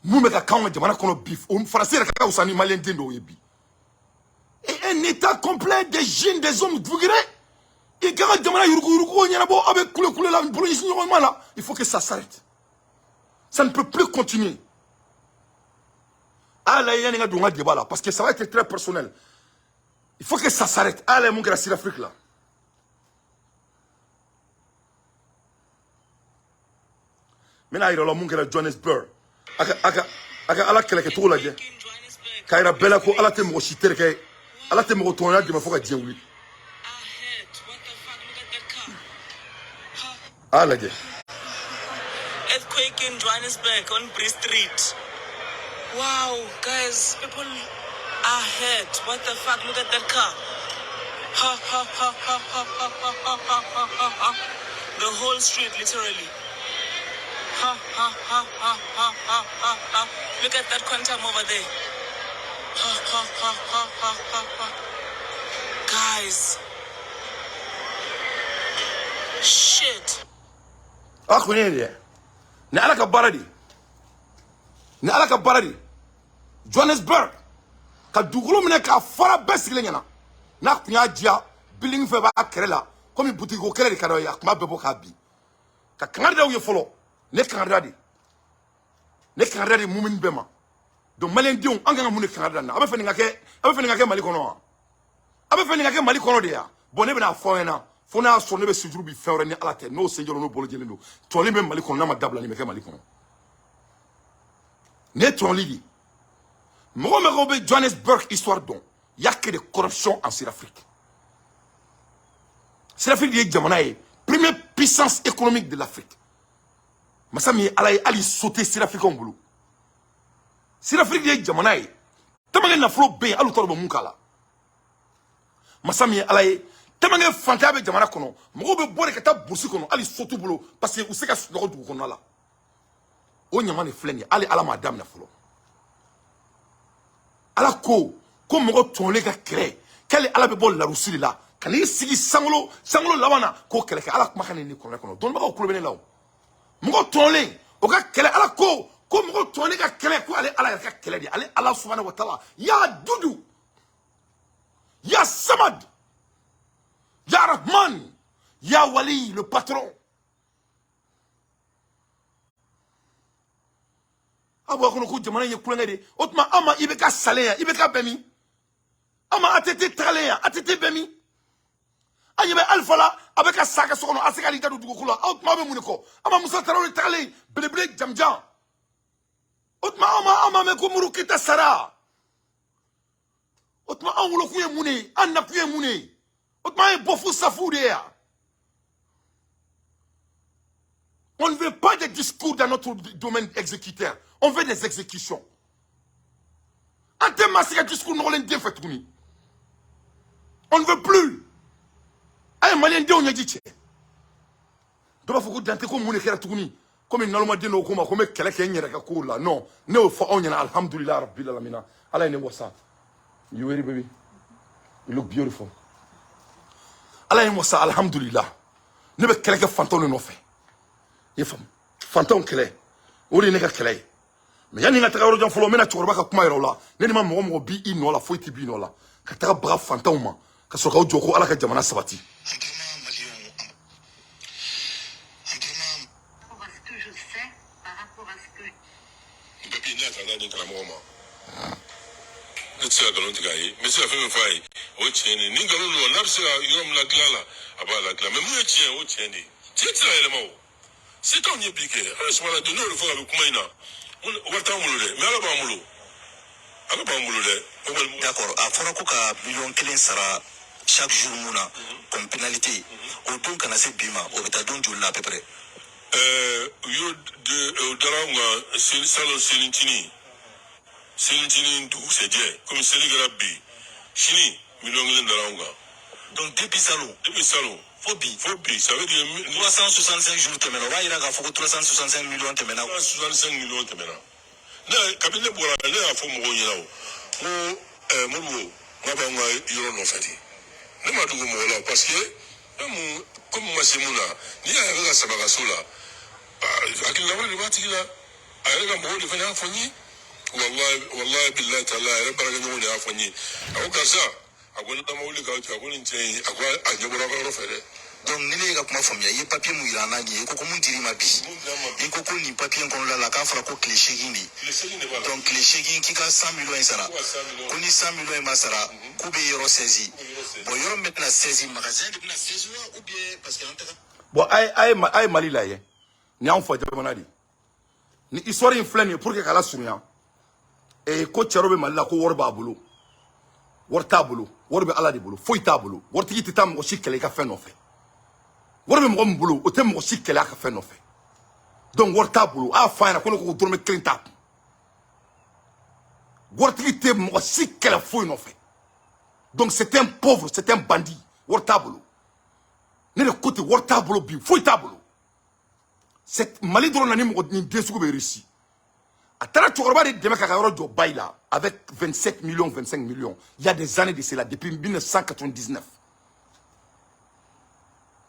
S1: Mun bɛ ka k'anw ka jamana kɔnɔ bi, o Faransi yɛrɛ ka fisa ni maliyɛn den dɔw ye bi. Et un état complet, des jeunes, des hommes vougrés, i ka ka jamana yuruguyurugu ɲɛnabɔ, aw bɛ kule kule la, bolo ɲɛsin ɲɔgɔn ma la. Il faut que ça s'arrête. Ça ne peut plus continuer. Ala, yanni n ka don n ka débat la, parce que ça va être très personnel, il faut que ça s'arrête. Ala ye mun kɛra Sud-Afrique la, n bɛna yira la mun kɛra Johannesburg. A ka Ala kɛlɛkɛcogo lajɛ k'a yira bɛɛ la ko Ala tɛ mɔgɔ si terikɛ ye, Ala tɛ mɔgɔ tɔɲɔgɔnya dɛmɛ fo ka diɲɛ wuli. A lajɛ.
S2: Earthquake in Johannesburg on Bree Street. Wow, guys, people are hurt. What the fuck? Look at that car. Ha ha ha ha ha ha ha ha ha ha ha ha. The whole street, literally. Ha ha ha ha ha ha ha ha. Look at that Quantum over there. Ha ha ha ha ha ha ha. Guys. Shit.
S1: A kɔni ye dɛ, ni Ala ka baara de, ni Ala ka baara de. Johannesburg ka dugukolo minɛ k'a fara bɛɛ sigilen ɲɛna. N'a tun y'a diya, building fɛn b'a kɛrɛ la, Komi butigi ko kɛlɛ de ka d'aw ye, a tun b'a bɛɛ bɔ k'a bin ka kangari d'aw ye fɔlɔ. Ne kangari de, ne kangari de mumini bɛɛ ma. Donc maliyɛndenw, an kan ka mun de kangari da nin na? A bɛ fɛ nin ka kɛ, a bɛ fɛ nin ka kɛ Mali kɔnɔ wa? A bɛ fɛ nin ka kɛ Mali kɔnɔ de ya? Bon, ne bɛna fɔ aw ɲɛna, fo n'a y'a sɔrɔ ne bɛ sujuru bi fɛn wɛrɛ ni Ala tɛ, n'o sen jɔlen, n'o bolo jɛlen don. Tɔli bɛ Mali kɔnɔ, n'a ma dabila, nin bɛ kɛ Mali kɔnɔ. Nin ye tɔli de ye. Mɔgɔ mɔgɔ bɛ Johannesburg histoire dɔn, y a que de corruption en Sud-Afrique. Sud-Afrique ye jamana ye, première puissance économique de l'Afrique. Masa min ye Ala ye, hali so tɛ Sud-Africain bolo. Sud-Afrique ye jamana ye, tellement nafolo bɛ yen, hali u t'a dɔn u bɛ mun k'a la. Masa min ye Ala ye, tellement fantanya bɛ jamana kɔnɔ, mɔgɔw bɛ bɔ de ka taa burusi kɔnɔ, hali so t'u bolo, parce que u se ka sunɔgɔ dugu kɔnɔna la. O ɲama de filɛ nin ye, hali Ala m'a daminɛ fɔlɔ. Ala ko ko mɔgɔ tɔɲɔlen ka kɛlɛ, k'ale Ala bɛ bɔ larusi de la ka n'i sigi sankolo, sankolo laban na, k'o kɛlɛ kɛ. Ala kumakan nin kuranɛ kɔnɔ, dɔnnibagaw kulo bɛ ne la. O mɔgɔ tɔɲɔlen, o ka kɛlɛ, Ala ko ko mɔgɔ tɔɲɔlen ka kɛlɛ, ko ale Ala yɛrɛ ka kɛlɛ de. Ale Ala subahana wa taala, ya dudu, ya samad, ya rahman, ya wali, le patron. Aw b'a kɔnɔ ko jamana in ye kulonkɛ de ye. O tuma an ma IBK salen yan, IBK bɛ min? An ma ATT tagalen yan, ATT bɛ min? An ɲɛ bɛ Alifa la, a bɛ ka sa a ka so kɔnɔ, a se k'ale da don dugukolo la. Aw tuma aw bɛ mun de kɔ? An ma Musa Tarawele tagalen, belebele jamujan. O tuma an ma mɛn ko Modibo Keyita sara. O tuma an wolokun ye mun de ye? An nakun ye mun de ye? O tuma an ye bɔfu safu de ye yan. On ne veut pas de discours dans notre domaine exécuteur. On veut des exécutions. An tɛ maa si ka discours nɔgɔlen den fɛ tuguni. On ne veut plus. A ye maliyɛndenw ɲɛji cɛ. Dɔ b'a fɔ ko Dante, ko mun de kɛra tuguni? Komi nalomaden dɔw ko ma ko n bɛ kɛlɛ kɛ n yɛrɛ ka kow la. Non, ne y'o fɔ aw ɲɛna, alhamdulilah rabbil alamina. Ala ye ne wasa. You ready, baby? You look beautiful. Ala ye n wasa, alhamdulilah. Ne bɛ kɛlɛ kɛ fantanw de nɔfɛ. I ye faamu? Fantanw kɛlɛ, o de ye ne ka kɛlɛ ye. Mais yanni n ka taga yɔrɔ jan fɔlɔ, n bɛna cɛkɔrɔba ka kuma yɛrɛ o la. Ne ni ma mɔgɔ mɔgɔ bi i nɔ la, foyi tɛ bi i nɔ la. Ka taga baga fantanw ma, ka sɔrɔ k'aw jɔ ko Ala ka jamana sabati.
S3: Par rapport à ce que je sais, par rapport à ce que
S4: Papier ne y'a ta k'a di karamɔgɔ ma, ne tɛ se ka nkalon tigɛ a ye. N bɛ se ka fɛn min fɔ a ye, o ye tiɲɛ de ye. Ni nkalon don, n'a bɛ se ka yɔrɔ min ladilan la, a b'a ladilan. Mais mun ye tiɲɛ ye, o ye tiɲɛ de ye. Tiɲɛ tɛ se ka yɛlɛma. O se t'anw ye bi kɛ. Ala sumala don, ne y'o de fɔ ka bɛ kuma in na. Wari t'anw bolo dɛ, mais Ala b'an bolo, Ala b'an bolo dɛ, o kɔni.
S5: D'accord, a fɔra ko ka miliyɔn 1 sara chaque jour mun na comme pénalité, o don kana se bi ma, o bɛ taa don joli la à peu près?
S4: U y'o de, o dara anw kan seli, salon selicinin, selicinin dugusɛjɛ. Komi seli kɛra bi, sini miliyɔn 1 dara anw kan.
S5: Donc depuis salon?
S4: Depuis salon.
S5: Fo bi?
S4: Fo bi, ça veut dire
S5: 365 jours tɛmɛna, o b'a yira k'a fɔ ko 365 millions tɛmɛna.
S4: 365 millions tɛmɛna. Ne kabini ne bɔra, ne y'a fɔ mɔgɔw ɲɛna, o n ko Modibo, n k'a b'anw ka yɔrɔ nɔfɛ de. Ne ma dogo mɔgɔ la, parce que fɛn mun komi ma se mun na, n'i y'a ye a bɛ ka saba ka so la, hakilina wɛrɛ de b'a tigi la. A yɛrɛ ka mɔgɔw de fana y'a fɔ n ye, wallahi wallahi billahi taala, a yɛrɛ baarakɛɲɔgɔnw de y'a fɔ n ye. A ko karisa, a ko n'a ma wuli k'aw jɔ, a ko nin cɛ in, a ko a ɲɛ bɔra aw ka yɔrɔ fɛ dɛ.
S5: Donc ni ne ye ka kuma faamuya, i ye papier mun yira an na nin ye, i ko ko mun dir'i ma bi?
S4: Mun dir'an ma bi.
S5: I ko ko nin papier in kɔnɔna la, k'a fɔra ko tile 8 de.
S4: Tile 8 de b'a la.
S5: Donc tile 8 k'i ka 100 millions in sara.
S4: Ko ka 100 millions.
S5: Ko ni 100 millions in ma sara, k'u bɛ yɔrɔ saisi.
S4: K'u bɛ yɔrɔ saisi.
S5: Bon, yɔrɔ min bɛna saisi, magasin de bɛna saisi wa, ou bien parce que an tɛ ka
S1: Bon, a ye Mali lajɛ. Nin y'anw fa jamana de ye. Ni histoire in filɛ nin ye, pour que k'a lasurunya. Ko cɛ dɔ bɛ Mali la, ko wari b'a bolo. Wari t'a bolo, wari bɛ Ala de bolo, foyi t'a bolo. Waritigi tɛ taa mɔgɔ si kɛlɛ i ka fɛn nɔfɛ. Wari bɛ mɔgɔ min bolo, o tɛ mɔgɔ si kɛlɛ a ka fɛn nɔfɛ. Donc wari t'a bolo, a y'a fɔ a ɲɛna ko ne ko dɔrɔmɛ 1 t'a kun. Waritigi tɛ mɔgɔ si kɛlɛ foyi nɔfɛ. Donc c'est un pauvre, c'est un bandit. Wari t'a bolo. Ne de ko ten, wari t'a bolo bi, foyi t'a bolo. C'est Mali dɔrɔn na ni mɔgɔ ni den sugu bɛ réussi. A taara cɛkɔrɔba de dɛmɛ k'a ka yɔrɔ jɔ bayi la avec 27 millions, 25 millions. Il y a des années de cela, depuis 1999.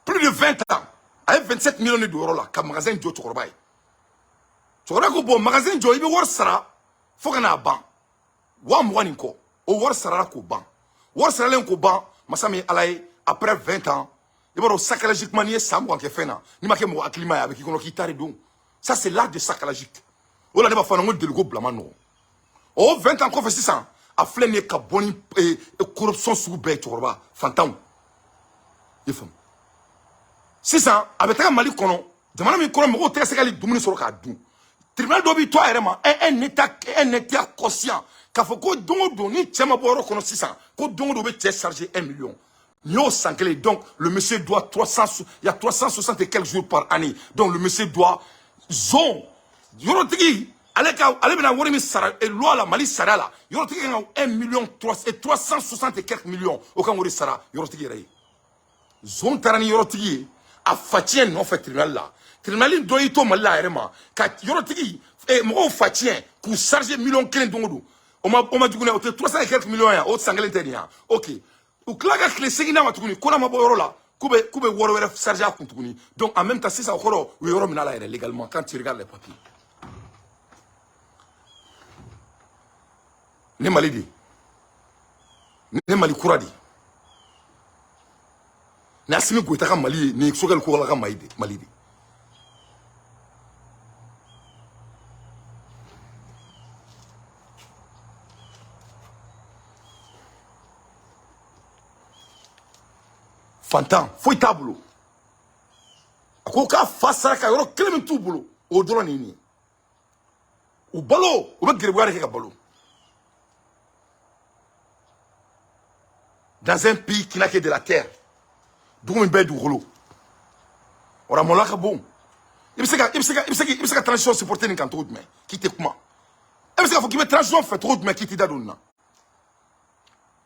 S1: Plus de 20 ans. A ye 27 millions de don yɔrɔ la ka magasin jɔ cɛkɔrɔba ye. Cɛkɔrɔba ko bon, magasin jɔ, i bɛ wari sara fo ka n'a ban. 20 000 nin kɔ. O wari sarala k'o ban. Wari saralen k'o ban, masa min ye Ala ye, après 20 ans, I b'a dɔn, psychologiquement, n'i ye san 20 kɛ fɛn na, n'i ma kɛ mɔgɔ hakilima ye, a bɛ k'i kɔnɔ k'i ta de don. Ça, c'est l'art de psychologique. O la ne b'a fɔ n ko deliko bila ma nɔgɔn. O 20 ans kɔfɛ sisan, a filɛ nin ye ka bɔ ni corruption sugu bɛɛ ye, cɛkɔrɔba fantanw. I faamu? Sisan a bɛ taga Mali kɔnɔ, jamana min kɔnɔ mɔgɔw tɛ se ka hali dumuni sɔrɔ k'a dun. Tribunal dɔ b'i to a yɛrɛ ma, un état conscient, k'a fɔ ko don o don ni cɛ ma bɔ yɔrɔ kɔnɔ sisan, ko don o don u bɛ cɛ charger 1 million. Nin y'o san kelen. Donc le monsieur doit 300, il y a 360 et quelques jours par année, donc le monsieur doit zon yɔrɔtigi ale ka, ale bɛna wari min sara loi la, Mali sariya la, yɔrɔtigi kan ka 1 million 3 et 360 et quelques millions, o kan k'o de sara yɔrɔtigi yɛrɛ ye. Zon taara ni yɔrɔtigi ye a faciyɛn nɔfɛ tribunal la. Tribunal dɔ y'i to Mali la a yɛrɛ ma ka yɔrɔtigi mɔgɔw faciyɛn k'u charger miliyɔn 1 don o don. O ma jugu dɛ, o tɛ 300 et quelques millions ye, o san kelen tɛ nin ya. Ok, u tila ka tile 8 d'a ma tuguni ko n'a ma bɔ yɔrɔ la, k'u bɛ wari wɛrɛ charger a kun tuguni. Donc en même temps sisan, o kɔrɔ u ye yɔrɔ minɛ a la yɛrɛ légalement, quand tu regardes les papiers. Ne Mali de, ne Mali kura de, ni Assimi Goïta ka Mali ye, nin ye Choguel Kokalla ka Mali de, Mali de. Fantan foyi t'a bolo. A ko k'a fa sara ka yɔrɔ kelen min t'u bolo, o dɔrɔn nin ye u balo, u bɛ geribuya de kɛ ka balo dans un pays qui n'a que de la terre. Dugu min bɛɛ ye dugukolo, o la maloya ka bon. I bɛ se ka transition supporter nin kan cogo jumɛn k'i tɛ kuma? E bɛ se k'a fɔ k'i bɛ transition fɛ cogo jumɛn k'i t'i da don nin na?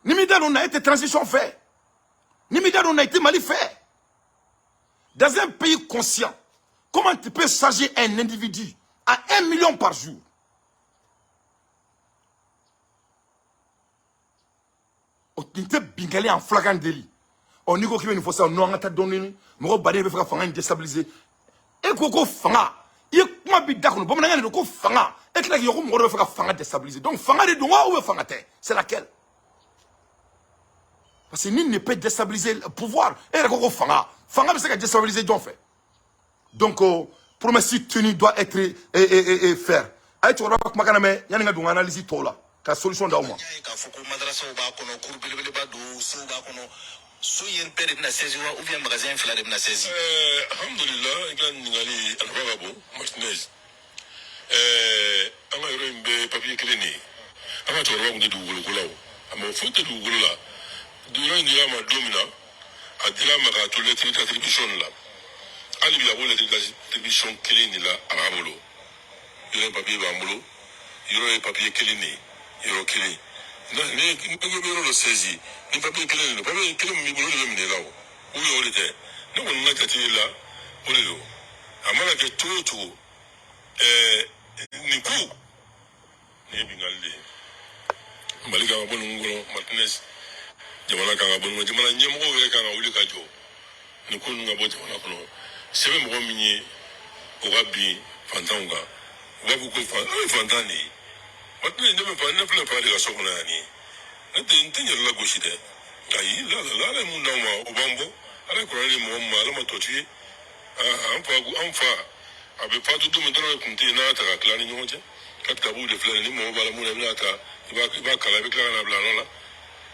S1: Ni m'i da don nin na, e tɛ transition fɛ. Ni m'i da don nin na, i tɛ Mali fɛ. Dans un pays conscient, comment tu peux charger un individu à 1 million par jour? O nin tɛ binkali en flagrant délit? Ɔ, n'i ko k'i bɛ nin fɔ sisan, non, an ka taa dɔɔni, mɔgɔ baden bɛ fɛ ka fanga in déstabiliser. E ko ko fanga, i ye kuma bi da kɔnɔ, bamanankan de don ko fanga. E tila k'i ko mɔgɔ dɔ bɛ fɛ ka fanga déstabiliser. Donc fanga de don wa, ou bien fanga tɛ? C'est laquelle? Parce que nul ne peut déstabiliser le pouvoir. E yɛrɛ ko ko fanga, fanga bɛ se ka déstabiliser jɔn fɛ? Donc promesse tenue doit être et faire. A ye cɛkɔrɔba ka kumakan lamɛn yanni n ka don n ka analyse tɔw la ka solution d'aw ma.
S5: N y'a ye k'a fɔ ko madrasaw b'a kɔnɔ, cour belebeleba don, sow b'a kɔnɔ. So yen bɛɛ de bɛna saisi wa, ou bien magasin fila de bɛna saisi?
S4: Alhamdulillah, i ka ɲininkali a nafa ka bon, Martinez. An ka yɔrɔ in bɛɛ papiye kelen de ye. An ka cɛkɔrɔba tun tɛ dugukolo ko la, o a mɔgɔ foyi tɛ dugukolo la. Yɔrɔ in dira a ma don min na, a dira a ma k'a to lettre d'attribution de la. Hali bi a b'o lettre d'attribution kelen de la, a b'a bolo. Yɔrɔ in papiye b'an bolo, yɔrɔ ye papiye kelen de ye, yɔrɔ kelen. Ni ko bɛ yɔrɔ dɔ saisi ni papiye kelen de don, papiye kelen min b'i bolo, o de bɛ minɛ i la. O ou bien o de tɛ? Ne kɔni ka jate la, o de don. A mana kɛ cogo o cogo, nin ko nin ye binkanni de ye. Mali kan ka bɔ nin kɔnɔ, Martinez. Jamana kan ka bɔ nin kɔnɔ, jamana ɲɛmɔgɔw yɛrɛ kan ka wuli ka jɔ nin ko ninnu ka bɔ jamana kɔnɔ. Sɛbɛn mɔgɔ min ye o ka bin fantanw kan, u b'a fɔ ko fan an ye fantan de ye. Martinez, ne bɛ fa, ne filɛ fa de ka so kɔnɔ yan. Nin ne tɛ, n tɛ n yɛrɛ lagosi dɛ. Ayi, la la la, Ala ye mun d'anw ma, o b'an bɔ. Ala ye kuranɛ di mɔgɔ min ma, Ala ma tɔ tu ye. An fa, an fa a bɛ fatu don min, dɔrɔn kun tɛ yen. N'a y'a ta ka tila ni ɲɔgɔn cɛ ka kitabuw de filɛ nin ni mɔgɔ b'a la mun na, i bɛna ta, i b'a kalan, i bɛ tila ka na bila a nɔ la.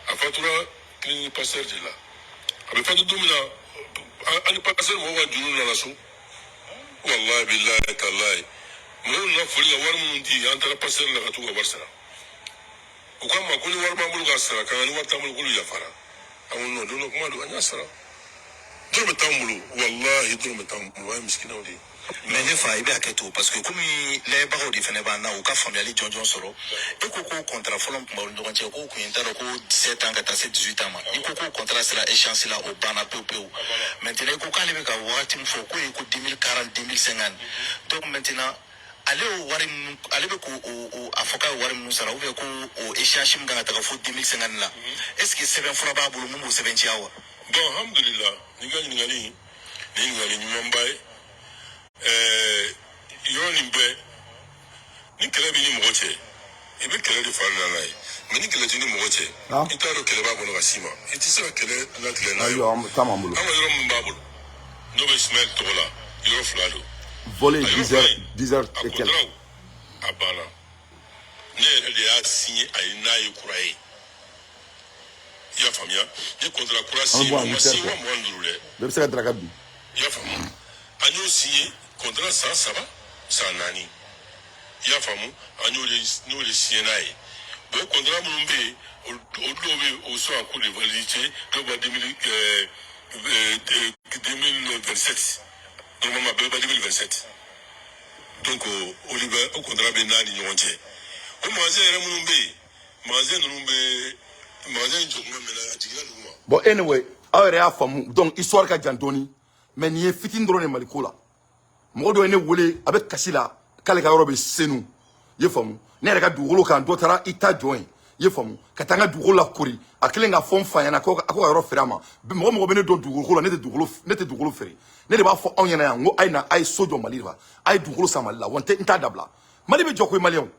S4: A fatura clinique Pasteur de la. A bɛ fatu don min na, ani Pasteur mɔgɔw ka juru nana so. Wallahi, billahi, tallahi, mɔgɔw nana foli ka wari minnu di, an taara Pasteur la ka t'u ka wari sara. U k'an ma ko ni wari b'an bolo k'a sara ka ni wari t'an bolo, k'olu yafara. An ko non, don dɔ kuma don, an y'a sara. Dɔrɔmɛ t'an bolo, wallahi, dɔrɔmɛ t'an bolo. An ye misikinaw de ye.
S5: Mais ne fa, i bɛ hakɛ to, parce que komi layɛbagaw de fɛnɛ b'an na, u ka faamuyali jɔnjɔn sɔrɔ. E ko ko contrat fɔlɔ min tun b'aw ni ɲɔgɔn cɛ, k'o kun ye, n t'a dɔn, ko 17 ans ka taa se 18 ans ma. I ko ko contrat sera échéance la, o banna pewu pewu. Maintenant i ko k'ale bɛ ka wagati min fɔ, k'o ye ko 2040, 2050. Donc maintenant ale y'o wari minnu, ale bɛ k'o o a fɔ k'a ye wari minnu sara, ou bien ko o échéance min kan ka taga fo 2050 la, est ce que sɛbɛn fura b'a bolo mun b'o sɛbɛntiya wa?
S4: Bon, alhamdulillah, n'i ka ɲininkali nin ye ɲininkali ɲumanba ye. Yɔrɔ nin bɛɛ ni kɛlɛ b'i ni mɔgɔ cɛ. I bɛ kɛlɛ de fa nana ye, mais ni kɛlɛ t'i ni mɔgɔ cɛ, i t'a dɔn kɛlɛ b'a kɔnɔ ka s'i ma, i tɛ se ka kɛlɛ latigɛ n'a ye.
S1: Ayiwa, taa m'an bolo.
S4: An ka yɔrɔ min b'a bolo, n'o bɛ Ismaël tɔgɔ la, yɔrɔ fila don.
S1: Volé.
S4: A yɔrɔ
S1: 10
S4: fila
S1: heures
S4: in,
S1: 10 heures
S4: a
S1: et quelques.
S4: contrat a banna. Ne yɛrɛ de y'a signé a ye n'a ye kura ye. I y'a faamuya? N ye contrat kura
S1: An bɛ
S4: signé,
S1: bɔ à
S4: o ma
S1: 8 heures
S4: signé
S1: quoi.
S4: 25 000 dɛ.
S1: Bɛɛ bɛ se ka daraka dun.
S4: I y'a faamu? An y'o signé contrat san 3, san 4. I y'a faamu? An y'o de, n y'o de signé n'a ye. Bon, contrat minnu bɛ yen, o dɔw bɛ yen, o sont en cours de validité, dɔw b'a 2027, normalement bɛɛ b'a 2027. Donc o de bɛ o contrat bɛ n'a ni ɲɔgɔn cɛ. O magasin yɛrɛ minnu bɛ yen, magasin ninnu bɛ, magasin in jɔ kuma mɛnna, a jiginna duguma.
S1: Bon, anyway, aw yɛrɛ y'a faamu. Donc histoire ka jan dɔɔni, mais nin ye fitinin dɔrɔn de Mali ko la. Mɔgɔ dɔ ye ne wele, a bɛ kasi la k'ale ka yɔrɔ bɛ Senu, i ye faamu? Ne yɛrɛ ka dugukolo kan, dɔ taara i ta jɔ yen, i ye faamu, ka taa n ka dugukolo la kori. A kɛlen k'a fɔ n fa ɲɛna ko a ko ka yɔrɔ feere a ma. Mɔgɔ mɔgɔ bɛ ne dɔn dugukolo la, ne tɛ dugukolo feere. Ne de b'a fɔ anw ɲɛna yan n ko a ye na, a ye so jɔ Mali la, a ye dugukolo san Mali la. Wa n tɛ n t'a dabila. Mali bɛ jɔ koyi, maliyɛnw.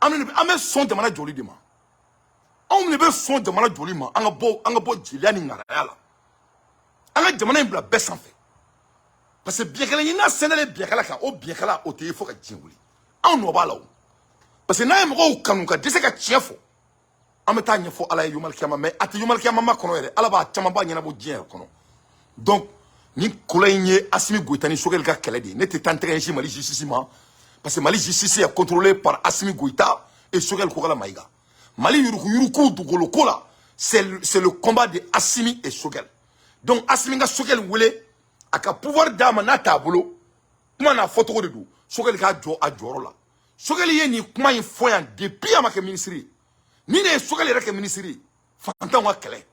S1: An bɛ sɔn jamana jɔli de ma. Anw de bɛ sɔn jamana jɔli ma. An ka bɔ jeliya ni ŋaraya la, an ka jamana in bila bɛɛ sanfɛ, parce que biɲɛkala ɲinina sɛnɛlen biɲɛkala kan, o biɲɛkala o tɛ ye fo ka diɲɛ wuli. Anw nɔ b'a la o, parce que n'an ye mɔgɔw kanu ka dɛsɛ ka tiɲɛ fɔ, an bɛ taa ɲɛfɔ Ala ye yomalikiyama. Mais a tɛ yomalikiyama ma kɔnɔ yɛrɛ, Ala b'a caman ba ɲɛnabɔ diɲɛ yɛrɛ kɔnɔ. Donc nin kolo in ye Assimi Goïta ni Choguel ka kɛlɛ de ye. Ne tɛ taa n tɛgɛ ɲɛsin Mali justice ma, parce que Mali justice est contrôlée par Assimi Goïta et Choguel Kokalla Maïga. Mali yuruku yuruku dugukolo ko la, c'est le combat de Assimi et Choguel. Donc Assimi ka Choguel wele, a ka pouvoir d'a ma n'a t'a bolo, kuma n'a fɔcogo de don. Choguel k'a jɔ a jɔyɔrɔ la. Choguel ye nin kuma in fɔ yan depuis a ma kɛ ministre ye. Ni ne ye Choguel yɛrɛ kɛ ministre ye, fantanw ka kɛlɛ.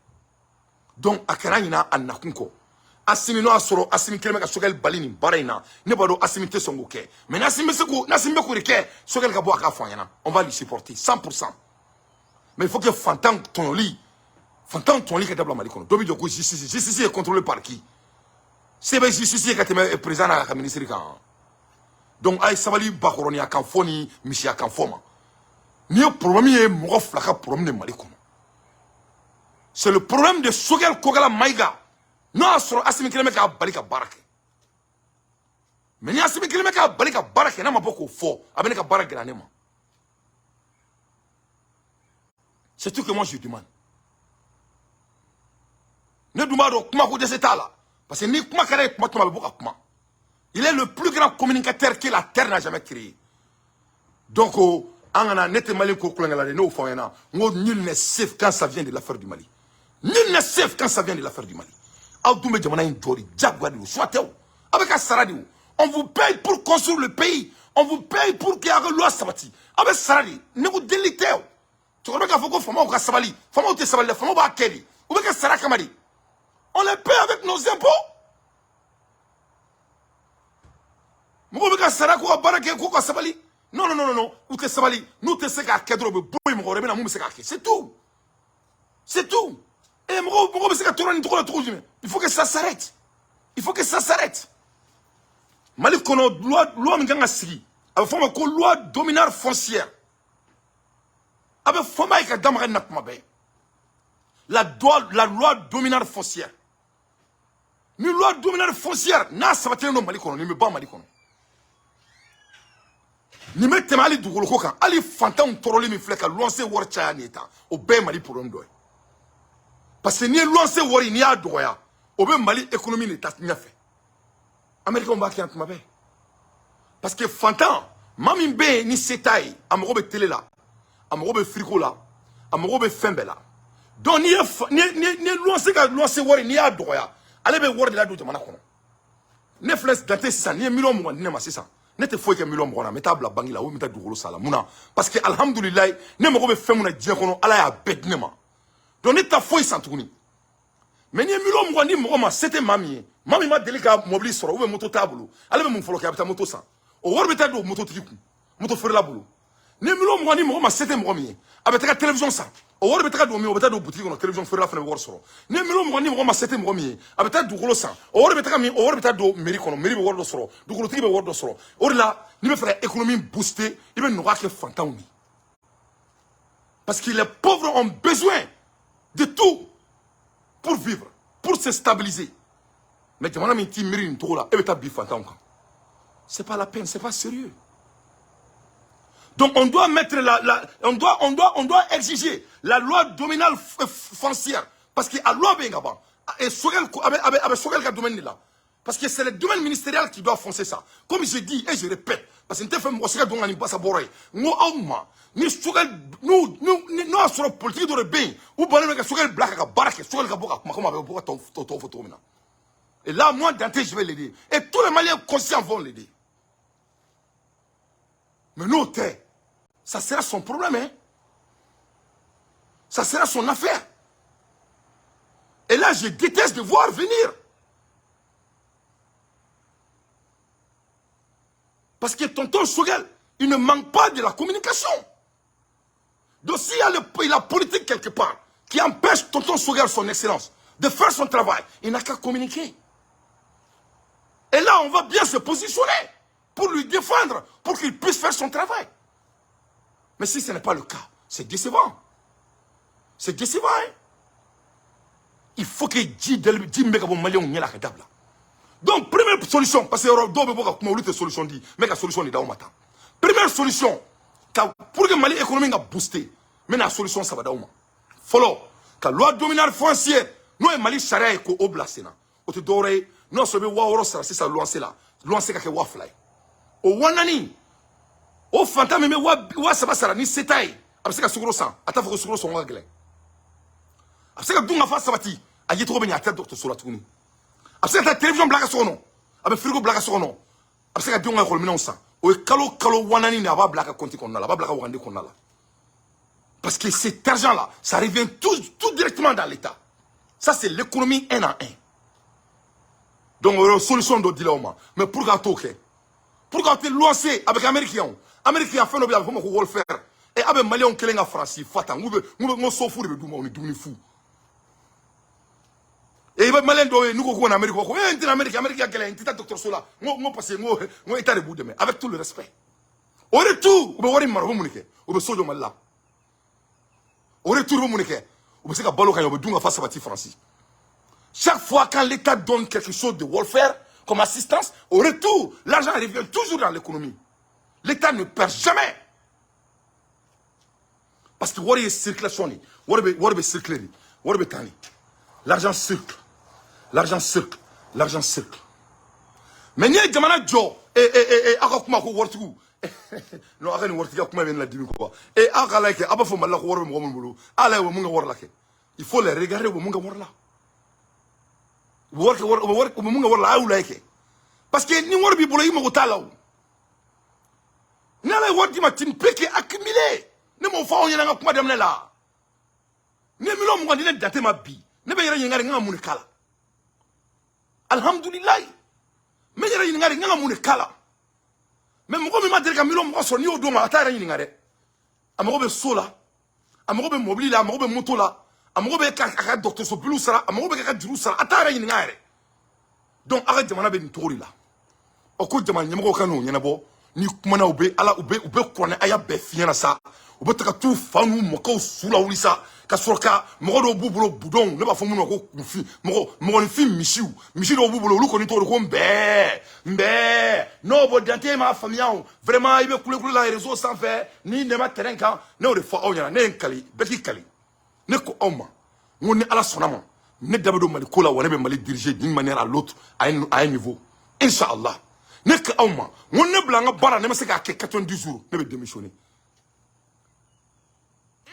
S1: Donc a kɛra ɲina a nakun kɔ. Assimi, n'o y'a sɔrɔ Assimi kɛlen bɛ ka Choguel bali nin baara in na, ne b'a dɔn Assimi tɛ sɔn k'o kɛ. Mais n'Assimi bɛ se k'o, n'Assimi bɛ k'o de kɛ, Choguel ka bɔ a k'a fɔ an ɲɛna, on va lui supporter 100%. Mais il faut que fantan tɔɲɔli ka dabila Mali kɔnɔ. Dɔ bɛ jɔ ko justice. Justice est contrôlée par qui? Se bɛ justice ye ka tɛmɛ président n'a ka ministre kan. Donc a ye sabali bakɔrɔniya kan fɔ ni misiya kan fɔ ma. Nin ye problème ye, mɔgɔ fila ka problème de Mali kɔnɔ. C'est le problème de Choguel Kokalla Maïga, n'o y'a sɔrɔ Assimi kelen bɛ k'a bali ka baara kɛ. Mais ni Assimi kelen bɛ k'a bali ka baara kɛ, n'a ma bɔ k'o fɔ, a bɛ ne ka baara gɛlɛya ne ma. C'est tout que moi je demande. Ne dun b'a dɔn kuma ko dɛsɛ t'a la, parce que ni kuma kɛra ye kuma tuma, a bɛ bɔ ka kuma. Il est le plus grand communicateur que la terre n'a jamais créé. Donc an kana, ne tɛ Mali ko kulonkɛ la dɛ. Ne y'o fɔ aw ɲɛna n ko nul n'est safe quand ça vient de l'affaire du Mali. Nul n'est safe quand ça vient de l'affaire du Mali. Aw dun bɛ jamana in jɔ de, diyagoya de don, soit tɛ o, aw bɛ ka sara de o. On vous paye pour construire le pays, on vous paye pour que aw ka loi sabati. Aw bɛ sara de, ne ko delili tɛ o. Cɛkɔrɔba k'a fɔ ko faamaw ka sabali, faamaw tɛ sabali dɛ, faamaw b'a kɛ de, u bɛ kɛ sara kama de. On les paie avec nos impôts. Mɔgɔw bɛ ka sara k'u ka baara kɛ, k'u ka sabali. Non, non, non, non, u tɛ sabali. N'u tɛ se k'a kɛ dɔrɔn, u bɛ bɔ yen, mɔgɔ wɛrɛ bɛ na mun bɛ se k'a kɛ. C'est tout, c'est tout. Et mɔgɔw bɛ se ka tɔɔrɔ nin cogo la cogo jumɛn? Il faut que ça s'arrête, il faut que ça s'arrête. Mali kɔnɔ, loi min kan ka sigi, a bɛ fɔ o ma ko loi dominare foncière. A bɛ fɔ n b'a ye ka da maga nin na kuma bɛɛ, la loi dominare foncière. Ni loi dominare foncière n'a sabatilen don Mali kɔnɔ, nin bɛ ban Mali kɔnɔ, nin bɛ tɛmɛ hali dugukolo ko kan. Hali fantanw tɔɔrɔli min filɛ ka luwanse wari caya nin ye tan, o bɛɛ ye Mali problème dɔ ye, parce que n'i ye luwanse wari, n'i y'a dɔgɔya, o bɛ Mali économie de ta ɲɛfɛ. Américains b'a kɛ yan tuma bɛɛ, parce que fantan maa min bɛ yen ni se t'a ye, a mago bɛ télé la, a mago bɛ frigo la, a mago bɛ fɛn bɛɛ la. Donc n'i ye luwanse ka luwanse wari, n'i y'a dɔgɔya, ale bɛ wari de ladon jamana kɔnɔ. Ne filɛ dante sisan, n'i ye 20 000 000 di ne ma sisan, ne tɛ foyi kɛ 20 000 000 na, n bɛ taa bila banque la ou n bɛ taa dugukolo san la. Mun na? Parce que alihamudulilayi, ne mago bɛ fɛn mun na diɲɛ kɔnɔ, Ala y'a bɛɛ di ne ma. Donc ne tɛ foyi san tuguni. Mais n'i ye 20 000 000 di mɔgɔ ma, se tɛ maa min ye, maa min ma deli ka mobili sɔrɔ ou bien moto t'a bolo, ale bɛ mun fɔlɔ kɛ? A bɛ taa moto san, o wari bɛ taa don mototigi kun, moto feerela bolo. Ni 20 000 000 di mɔgɔ ma, se tɛ mɔgɔ min ye, a bɛ taga télévision san, o wari bɛ taga don min, o bɛ taa don butigi kɔnɔ, télévision feerela fana bɛ wari sɔrɔ. Ni 20 000 000 di mɔgɔ ma, se tɛ mɔgɔ min ye, a bɛ taa dugukolo san, o wari bɛ taga min, o wari bɛ taa don mairie kɔnɔ, mairie bɛ wari dɔ sɔrɔ, dugukolotigi bɛ wari dɔ sɔrɔ. O de la, n'i bɛ fɛ ka économie booster, i bɛ nɔgɔya kɛ fantanw ye. Parce que les pauvres ont besoin de tout pour vivre, pour se stabiliser. Mais jamana min t'i miiri nin cogo la, e bɛ taa bi fantanw kan. C'est pas la peine, c'est pas sérieux. Donc on doit mettre la on doit exiger la loi domaniale foncière, parce que a loi bɛ yen ka ban. Et Choguel a bɛ Choguel ka domaine de la. Parce que c'est le domaine ministériel qui doit foncer ça. Comme je dis et je répète, parce que n tɛ fɛ mɔgɔ si ka don ka nin basa bɔrɔ ye. N ko aw ma, ni Choguel n'o y'a sɔrɔ politique dɔ de bɛ yen, u bannen bɛ ka Choguel bila ka baara kɛ, Choguel ka bɔ ka kuma komi a bɛ bɔ ka tɔw fɔ cogo min na. Et là, moi, Dante, je vais l'aider. Et tous les Maliens conscients vont l'aider. Mais n'o tɛ, ça sera son problème, hein. Ça sera son affaire. Et là, je déteste de voir venir. Parce que tonton Choguel, il ne manque pas de la communication. Donc s'il y a la politique quelque part qui empêche tonton Choguel, son excellence, de faire son travail, il n'a qu'à communiquer. Et là, on va bien se positionner pour lui défendre, pour qu'il puisse faire son travail. Mais si ce n'est pas le cas, c'est décevant. C'est décevant, hein? Il faut que ji ji min bɛ ka bɔ maliyɛnw ɲɛ la ka dabila. Donc, première solution, parce que dɔw bɛ bɔ ka kuma, olu tɛ solution di, mais ka solution de d'aw ma tan. Première solution, ka pour que Mali économie ka booster, n bɛna solution saba d'aw ma. Fɔlɔ, ka loi domaniale foncière, n'o ye Mali sariya ye, k'o bila sen na. O tɛ dɔwɛrɛ ye, n'o y'a sɔrɔ i bɛ 6000 sara sisan luwanse la, luwanse ka kɛ 2000 ye. O 4000, o fantan min bɛ 3000 sara ni se t'a ye, a bɛ se ka sukaro san, a t'a fɔ ko sukaro sɔngɔ ka gɛlɛn. A bɛ se ka dun ka fa sabati, a ye cogo bɛ ɲɛ, a tɛ dɔgɔtɔrɔso la tuguni. A bɛ se ka taa télévision bila a ka so kɔnɔ, a bɛ frigo bila a ka so kɔnɔ, a bɛ se ka denw ka ekɔliminɛnw san. O ye kalo kalo 4000 de, a b'a bila a ka compte kɔnɔna la, a b'a bila a ka wagande kɔnɔna la. Parce que cet argent-là, ça revient tout, tout directement dans l'État. Ça, c'est l'économie un à un. Donc, o ye solution dɔ dila o ma. Mais pour k'a t'o kɛ, pour k'aw tɛ luwanse a bɛ kɛ américain, américain fɛn dɔ bɛ yen, a bɛ f'o ma ko welfare. E a bɛ maliyɛnw kelen ka Faransi fa tan, n k'u bɛ n ko so fu de bɛ d'u ma, o ni dumuni fu. E i bɛ maliyɛn dɔw ye, n'u ko k'u ka na Amérique, u b'a fɔ ko e n tɛna Amérique, Amérique ka gɛlɛn, n tɛ taa dɔgɔtɔrɔso la, n ko parce que n ko État de b'u dɛmɛ, avec tout le respect. Au retour, u bɛ wari min mara, u bɛ mun de kɛ? U bɛ so jɔ Mali la. Au retour, u bɛ mun de kɛ? U bɛ se ka balo ka ɲɛ, u bɛ dun ka fa sabati Faransi. Chaque fois quand l'État donne quelque chose de welfare comme assistance, au retour, l'argent revient toujours dans l'économie. L'État ne perd jamais. Parce que wari ye circulation de, wari bɛ circuler de, wari bɛ taa de. L'argent circule. L'argent circule. L'argent circule. Mais n'i ye jamana jɔ, e e e aw ka kuma ko waritigiw, non, aw ka nin waritigiya kuma bɛ ne la dimi quoi. E aw ka lajɛ kɛ, aw b'a fɔ Mali la ko wari bɛ mɔgɔ minnu bolo, aw lajɛ u bɛ mun kɛ wari la kɛ. Il faut les regarder, u bɛ mun kɛ wari la. U bɛ wari kɛ wari, u bɛ wari, u bɛ mun kɛ wari la, a y'u lajɛ kɛ. Parce que ni wari b'i bolo, i mago t'a la o. Ni Ala ye wari d'i ma, tu ne peux que accumuler. Ne m'o fɔ aw ɲɛna n ka kuma daminɛ la. Ni ye 20 000 000 di ne Dante ma bi, ne bɛ yɛrɛ ɲininka de, n kan ka mun de k'a la? Alihamudulilayi, n bɛ yɛrɛ ɲininka de, n kan ka mun de k'a la? Mais mɔgɔ min ma deli ka 20 000 000 sɔrɔ, n'i y'o d'o ma, a t'a yɛrɛ ɲininka dɛ. A mago bɛ so la, a mago bɛ mobili la, a mago bɛ moto la, a mago bɛ ka a ka dɔgɔtɔrɔso biliw sara, a mago bɛ ka ka juru sara, a t'a yɛrɛ ɲininka yɛrɛ. Donc aw ka jamana bɛ nin cogo de la. Ɔ ko jamana ɲɛmɔgɔw ka n'o ɲɛnabɔ. Ni kumana, u bɛ ala u bɛ kuranɛ aya bɛɛ f'i ɲɛna sa, u bɛ taga t'u fa n'u mɔkɛw su lawuli sa, ka sɔrɔ ka mɔgɔ dɔw b'u bolo, budɔnw, ne b'a fɔ minnu ma ko kunfin mɔgɔ, mɔgɔninfin misiw, misi dɔw b'u bolo, olu kɔni tɔgɔ de ko nbɛɛ nbɛɛ. N'o bɔ Dante m'a faamuya o, vraiment i bɛ kulekule la réseau sanfɛ ni nɛma terrain kan. Ne y'o de fɔ aw ɲɛna, ne ye n kali, bɛɛ k'i kali. Ne ko aw ma, n ko ni Ala sɔnna ma, ne da bɛ don Mali ko la, wa ne bɛ Mali diriger d'une manière à l'autre, à un niveau, inshallah. Ne ko aw ma, n ko ne bila n ka baara, ne ma se k'a kɛ 90 jours, ne bɛ démissionner.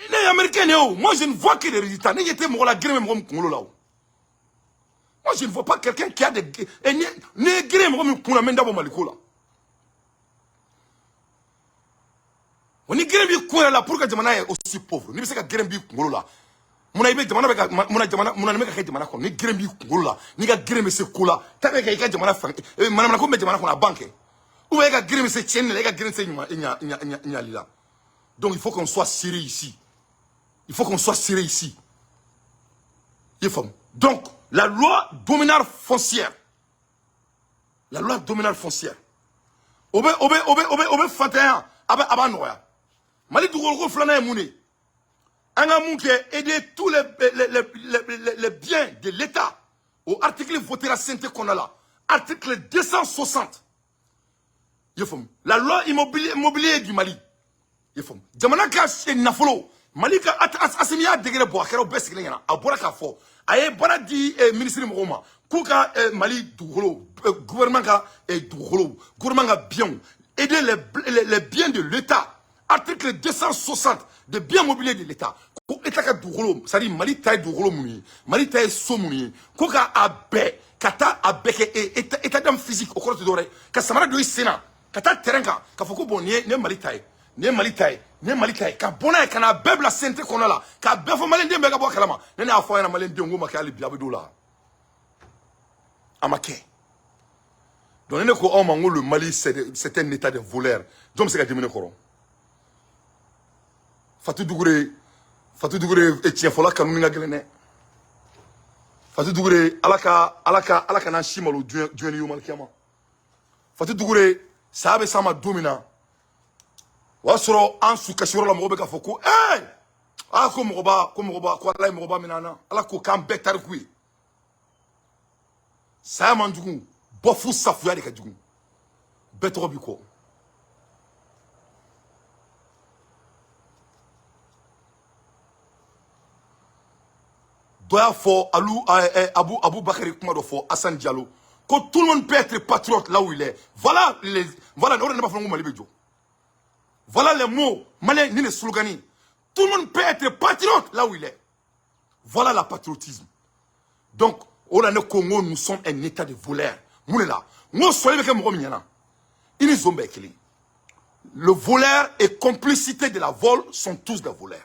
S1: Ne ye américain de ye o. Moi, je ne vois que des résultats. Ne ɲɛ tɛ mɔgɔ la, gɛrɛ bɛ mɔgɔ min kunkolo la o. Moi, je ne vois pas quelqu'un qui a des et ni ye gɛrɛ mɔgɔ min kun na, n bɛ n da bɔ Mali ko la. Wa ni gɛrɛ b'i kun yɛrɛ la, pour que jamana ye aussi pauvre, n'i bɛ se ka gɛrɛ b'i kunkolo la, munna i bɛ jamana bɛ ka munna jamana, munna nin bɛ ka kɛ jamana kɔnɔ? Ni gɛrɛ b'i kunkolo la, n'i ka gɛrɛ bɛ se ko la, taa bɛ kɛ i ka jamana fan manamana ko bɛ jamana kɔnɔ, a ban kɛ, ou bien e ka gɛrɛ bɛ se tiɲɛni la, e ka gɛrɛ bɛ se ɲuman ɲa ɲa ɲali la. Donc il faut qu'on soit sérieux ici, il faut qu'on soit sérieux ici, i ye faamu? Donc la loi domaniale foncière, la loi domaniale foncière, o bɛ o bɛ o bɛ o bɛ o bɛ fantanya, a b'a nɔgɔya. Mali dugukolo ko filanan ye mun de ye? An ka mun kɛ? Aider tous les biens de l'État. O article votera CNT kɔnɔna la, article 260. I y'a faamu? La loi immobilier du Mali, i y'a faamu? Jamana ka nafolo, Mali ka Assimi y'a degré bɔ, a kɛra bɛɛ sigilen ɲɛna. A bɔra k'a fɔ, a ye baara di ministre mɔgɔw ma k'u ka Mali dugukolo, gouvernement ka dugukolo, gouvernement ka biens, aider les biens de l'État, article 260 de biens mobiliers de l'État, ko État ka dugukolo, c'est à dire Mali ta ye dugukolo minnu ye, Mali ta ye so minnu ye, ko ka a bɛɛ ka taa a bɛɛ kɛ état d'âme physique. O kɔrɔ tɛ dɔwɛrɛ ye ka samara don i sen na ka taa terrain kan k'a fɔ ko bon, nin ye Mali ta ye, nin ye Mali ta ye, nin ye Mali ta ye, ka bɔ n'a ye ka n'a bɛɛ bila CNT kɔnɔ la, k'a bɛɛ fɔ maliyɛnden bɛɛ ka bɔ a kalama. Ne y'a fɔ a ɲɛna, maliyɛndenw, ko ma kɛ. Hali bi a bɛ don la, a ma kɛ. Donc ne ko aw ma n ko le Mali, c'est un état de voleurs. Jɔn bɛ se ka dimi ne kɔrɔ? Fatou Dugure, Fatou Dugure, tiɲɛfɔla kanu ni ka gɛlɛn dɛ. Fatou Dugure, Ala ka Ala ka Ala kana si malo diɲɛ diɲɛ ni yomal kiyama. Fatou Dugure, saya bɛ s'a ma don min na, o y'a sɔrɔ an su kasiyɔrɔ la, mɔgɔ bɛ k'a fɔ ko ee, aa, ko mɔgɔba, ko mɔgɔba, ko Ala ye mɔgɔba minɛ an na. Ala ko k'an bɛɛ tariku ye. Saya man jugu, bɔ fu safuya de ka jugu. Bɛɛ tɔgɔ b'i kɔ. Dɔ y'a fɔ alu Abu Bakari kuma dɔ fɔ, Assane Diallo, ko tout le monde peut être patriote là où il est. Voilà les, voilà, o de ne b'a fɔ ko Mali bɛ jɔ. Voilà les mots malien ni les slogans: tout le monde peut être patriote là où il est. Voilà la patriotisme. Donc o la ne ko n ko nous sommes un état de voleurs. Mun de la n ko sɔli bɛ kɛ mɔgɔ min ɲɛna, i ni zon bɛɛ ye kelen. Le voleur et complicité de la vol sont tous des voleurs.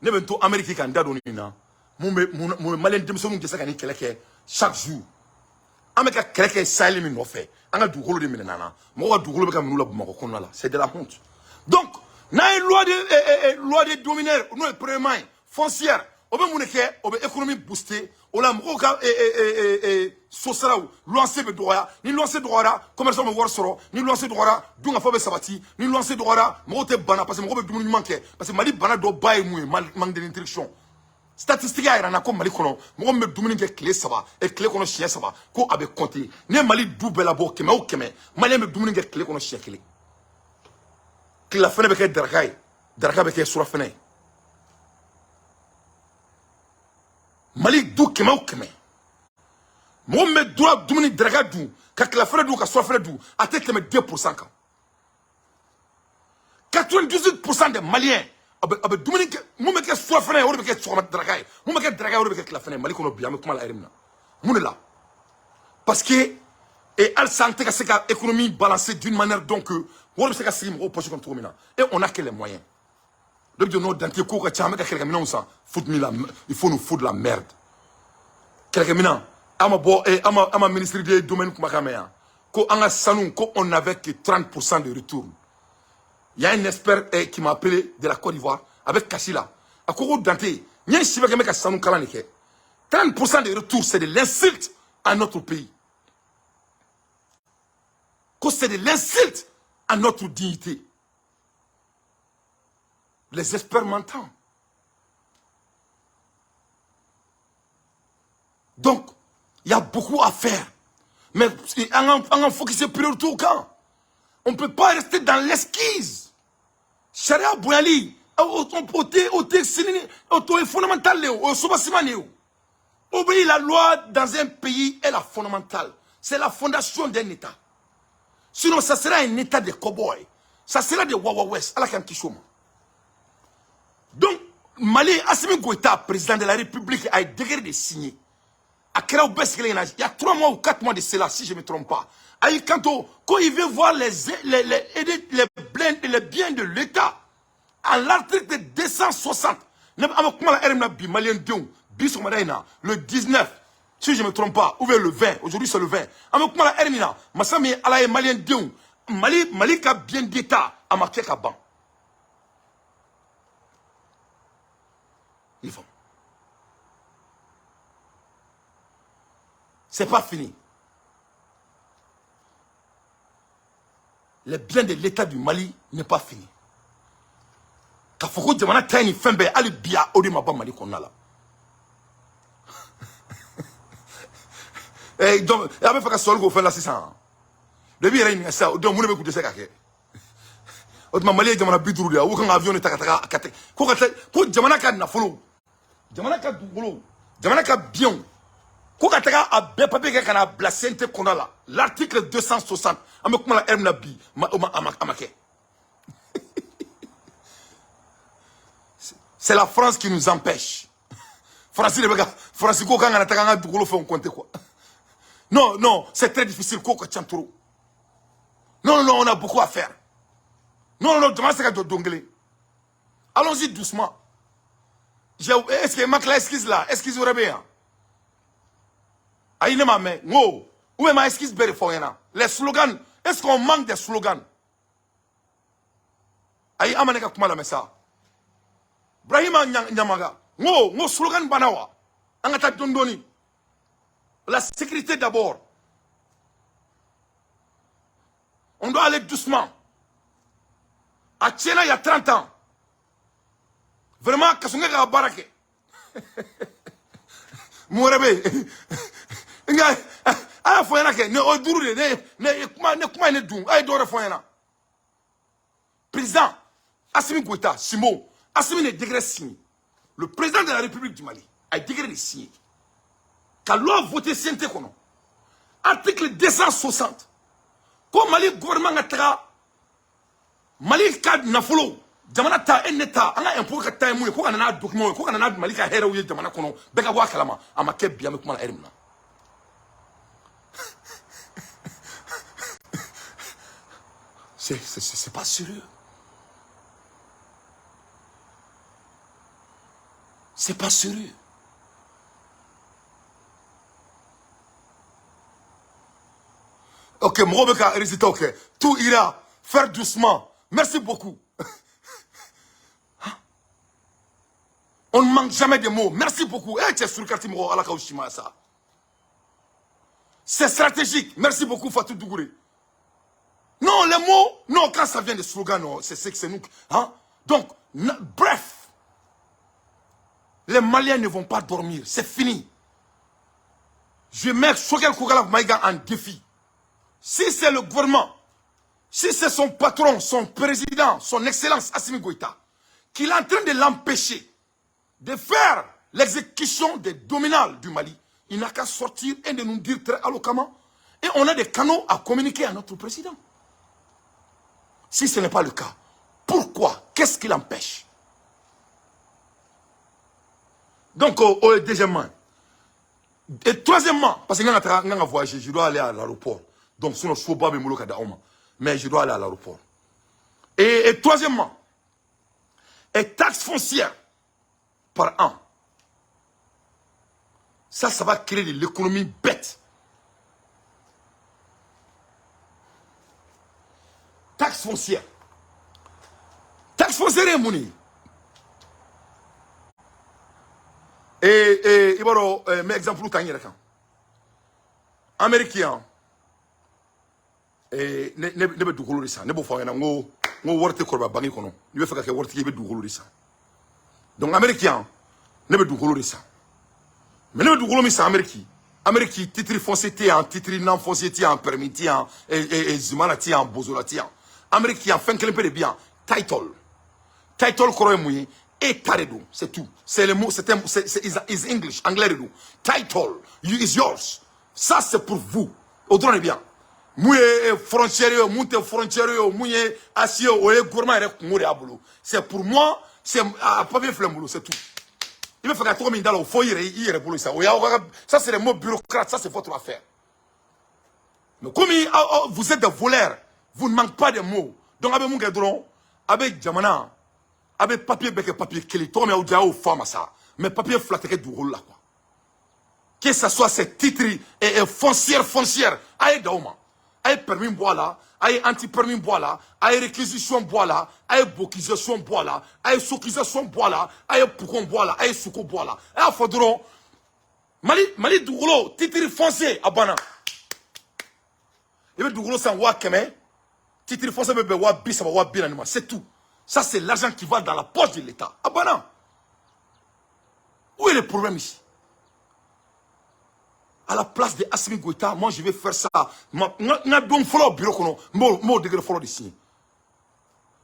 S1: Ne bɛ n to Amérique ka n da don nin na. Mun bɛ maliyɛn denmisɛnninw dɛsɛ ka nin kɛlɛ kɛ chaque jour? An bɛ ka kɛlɛ kɛ Sahel min nɔfɛ, an ka dugukolo de minɛ na, mɔgɔw ka dugukolo bɛ ka minɛ u la Bamakɔ kɔnɔna la. C'est de la honte. Donc n'an ye loi de dominaire, n'o ye premièrement ye foncière, o bɛ mun de kɛ? O bɛ économie booster. O la mɔgɔw ka sosaraw, luwanse bɛ dɔgɔya. Ni luwanse dɔgɔyara, commerçant bɛ wari sɔrɔ. Ni luwanse dɔgɔyara, dunkafa bɛ sabati. Ni luwanse dɔgɔyara, mɔgɔw tɛ bana, parce que mɔgɔw bɛ dumuni ɲuman kɛ. Parce que Mali bana dɔ ba ye mun ye? Manque de nutrition. Statistique y'a yira n na ko Mali kɔnɔ, mɔgɔ min bɛ dumuni kɛ tile 3 e tile kɔnɔ siɲɛ 3, ko a bɛ compter. N'i ye Mali du bɛɛ labɔ, 100 o 100, maliyɛn bɛ dumuni kɛ tile kɔnɔ siɲɛ kelen. Tilelafana bɛ kɛ daraka ye, daraka bɛ kɛ surafɛnɛ ye. Mali du 100 o 100, mɔgɔ min bɛ dura dumuni daraka dun ka tilelafana dun ka surafɛnɛ dun, a tɛ tɛmɛ 2% kan. 98% des Maliens, a bɛ dumuni kɛ, mun bɛ kɛ surafɛnɛ ye, o de bɛ kɛ sɔgɔma daraka ye. Mun bɛ kɛ daraka ye, o de bɛ kɛ tilelafana ye. Mali kɔnɔ bi, an bɛ kuma la ɛri min na, mun de la? Parce que et halisa an tɛ ka se ka économie balancer d'une manière donc wari bɛ se ka sigi mɔgɔw poche kɔnɔ cogo min na. Et on a que les moyens. Dɔ bɛ jɔ n'o dante ko ka ca, an bɛ ka kɛlɛkɛminɛnw san. Foutre la, il faut nous foutre de la merde. Kɛlɛkɛminɛn an ma bɔ, an ma ministre des domaines kumakan mɛn yan ko an ka sanu, ko on n'avait que 30% de retour. Il y a un expert qui m'a appelé de la Côte d'Ivoire avec Kassila. A ko ko Dante, n ye si bɛ kɛ n bɛ ka sanu kalan de kɛ. 30% de retour, c'est de l'insulte à notre pays. Ko c'est de l'insulte à notre dignité. Les experts m'entendent. Donc, il y a beaucoup à faire. Mais an ka focus priorité au camp. On ne peut pas rester dans l'esquisse. Sariya bonyali o tɛ, o tɛ sini, o t'o ye fondamental de ye, o ye soubassement de ye. O obéir la loi dans un pays est la fondamentale, c'est la fondation d'un état. Sinon ça sera un état de cow-boy, ça sera de Wawa West. Ala k'an kisi o ma. Donc Mali, Assimi Goïta, président de la République, a décret de signer. A kɛra u bɛɛ sigilen ɲɛna, il y a 3 mois ou 4 mois de cela, si je ne me trompe pas, a y'i kanto ko il veut voir les aider les biens de l'État à l'article 260. Ne an bɛ kuma la heure min na bi, maliyɛn denw, bi sɔgɔmada in na, le 19, si je ne me trompe pas, ou bien le 20, aujourd'hui c'est le 20, an bɛ kuma la heure min na, masa min ye Ala ye, maliyɛn denw, Mali ka bien d'État a ma kɛ ka ban. Il faut, c'est pas fini. Les biens de l'État du Mali n'est pas fini. K'a fɔ ko jamana ta ye nin fɛn bɛɛ hali bi a o de ma ban Mali kɔnɔna la. Eh, donc a bɛ fɛ ka sɔli k'o fɛn la sisan. De b'i yɛrɛ ɲininka sisan, donc mun de bɛ k'u dɛsɛ ka kɛ? O tuma Mali ye jamana 50 de ye, u kan ka avion de ta ka taga ka ko ka taa ko jamana ka nafolo, jamana ka dugukolo, jamana ka biens, ko ka taga a bɛɛ papier kɛ ka n'a bila CNT kɔnɔna la. L'article 260, an bɛ kuma la heure min na bi, a ma kɛ. C'est la France qui nous empêche. France de bɛ ka France ko k'an kana taga an ka dugukolo fɛnw compter quoi. Non, non, c'est très difficile, ko ka ca trop. Non, non, on a beaucoup à faire. Non, non, jamana tɛ se ka jɔ don kelen. Allons-y doucement. Est-ce que ma tila excuse la? Excuse wɛrɛ bɛ yan? Ayi, ne m'a mɛn. N ko ou bien ma excuse bɛɛ de fɔ n ɲɛna. Les slogans, est-ce qu'on manque des slogans? Ayi, an ma ne ka kuma lamɛn sa. Brahima Ɲamaga, n ko slogan banna wa? An ka taa dɔɔni dɔɔni. La sécurité d'abord. On doit aller doucement. A tiɲɛna il y a 30 ans. Vraiment, Kassogué ka baara kɛ. Mun wɛrɛ bɛ yen? Nka a y'a fɔ n ɲɛna kɛ ne o duuru de ne kuma ne kuma ye ne dun a ye dɔ wɛrɛ fɔ n ɲɛna. Président Assimi Goïta, Simbo, Assimi de décret signé. Le président de la République du Mali a décret de signé. Ka loi voté CNT kɔnɔ. Article 260. Ko Mali gouvernement ka taga Mali ka nafolo jamana ta e ne ta an ka impôt ka taa ye mun ye ko ka na n'a document ye ko ka na n'a Mali ka hɛrɛw ye jamana kɔnɔ bɛɛ ka bɔ a kalama a ma kɛ bi an bɛ kuma la heure min na. C'est pas sérieux. C'est pas sérieux. Ok, mɔgɔw bɛ ka résultat kɛ. Tout ira. Faire doucement. Merci beaucoup. On ne manque jamais de mots. Merci beaucoup. Eh, cɛ surukati mɔgɔw, Ala k'aw si ma sa. C'est stratégique. Merci beaucoup, Fatou Dougouré. Non, les mots, non, quand ça vient des slogans, non, c'est nous. Hein? Donc, bref, les Maliens ne vont pas dormir. C'est fini. Je mets Choguel Kokalla Maïga en défi. Si c'est le gouvernement, si c'est son patron, son président, son excellence Assimi Goïta, qu'il est en train de l'empêcher de faire l'exécution des dominales du Mali, il n'a qu'à sortir et de nous dire très alloquemment. Et on a des canaux à communiquer à notre président. Si ce n'est pas le cas, pourquoi? Qu'est-ce qui l'empêche? Donc, deuxièmement. Et troisièmement, parce que je voyager, je dois aller à l'aéroport. Donc, sinon, je ne pas mais je dois aller à l'aéroport. Et troisièmement, et taxe foncière par an. Ça va créer de l'économie bête. Taxe foncière. Taxe foncière est monnaie. Et il va y avoir exemple où tu as Américain. Et ne bɛ dugukolo de san ne b'o fɔ aw ɲɛna n ko wari tɛ kɔrɔbaya banque kɔnɔ n'i bɛ fɛ ka kɛ waritigi i bɛ dugukolo de san. Donc américain ne bɛ dugukolo de san, mais ne bɛ dugukolo min san Amérique titre foncier tɛ yan, titre non foncier tɛ yan, permis tɛ yan, zumana tɛ yan, bozola tɛ yan. Amérique yan fɛn kelen pe de bɛ yan, title. Title kɔrɔ ye mun ye? E ta de don, c'est tout. C'est le mot, c'est is English, anglais de don. Title is yours. Ça c'est pour vous. O dɔrɔn de bɛ yan. Mun ye frontière ye, mun tɛ frontière ye, mun ye acier o ye gouvernement yɛrɛ kungo de y'a bolo. C'est pour moi, c'est a papier filɛ n bolo, c'est tout. I bɛ fɛ ka tɔgɔ min da la o fɔ i yɛrɛ bolo sa. O y'aw ka, ça c'est les mots bureaucrates, ça c'est votre affaire. Mais comme vous êtes des voleurs, vous ne manquez pas de mots. Donc a bɛ mun kɛ dɔrɔn, a bɛ jamana, a bɛ papier bɛɛ kɛ papier kelen, tɔgɔ min y'aw diya a y'o fɔ a ma sa. Mais papier fila tɛ kɛ dugukolo la quoi. Que ça soit ces titres et foncière, a ye d'aw ma. A ye permis bɔ a la, a ye anti-permis bɔ a la, a ye réquisition bɔ a la, a ye bokisation bɔ a la, a ye sokisation bɔ a la, a ye pukon bɔ a la, a ye suko bɔ a la. A y'a fɔ dɔrɔn, Mali dugukolo titre foncier a banna. I bɛ dugukolo san 100 000, titre foncier bɛ bɛn 30 000 40 000 ma, c'est tout. Ça, c'est l'argent qui va dans la poche de l'État. Ah ben non. Où est le problème ici? À la place de Assimi Goïta, moi je vais faire ça. N don fɔlɔ bureau kɔnɔ, n b'o degré fɔlɔ de signer.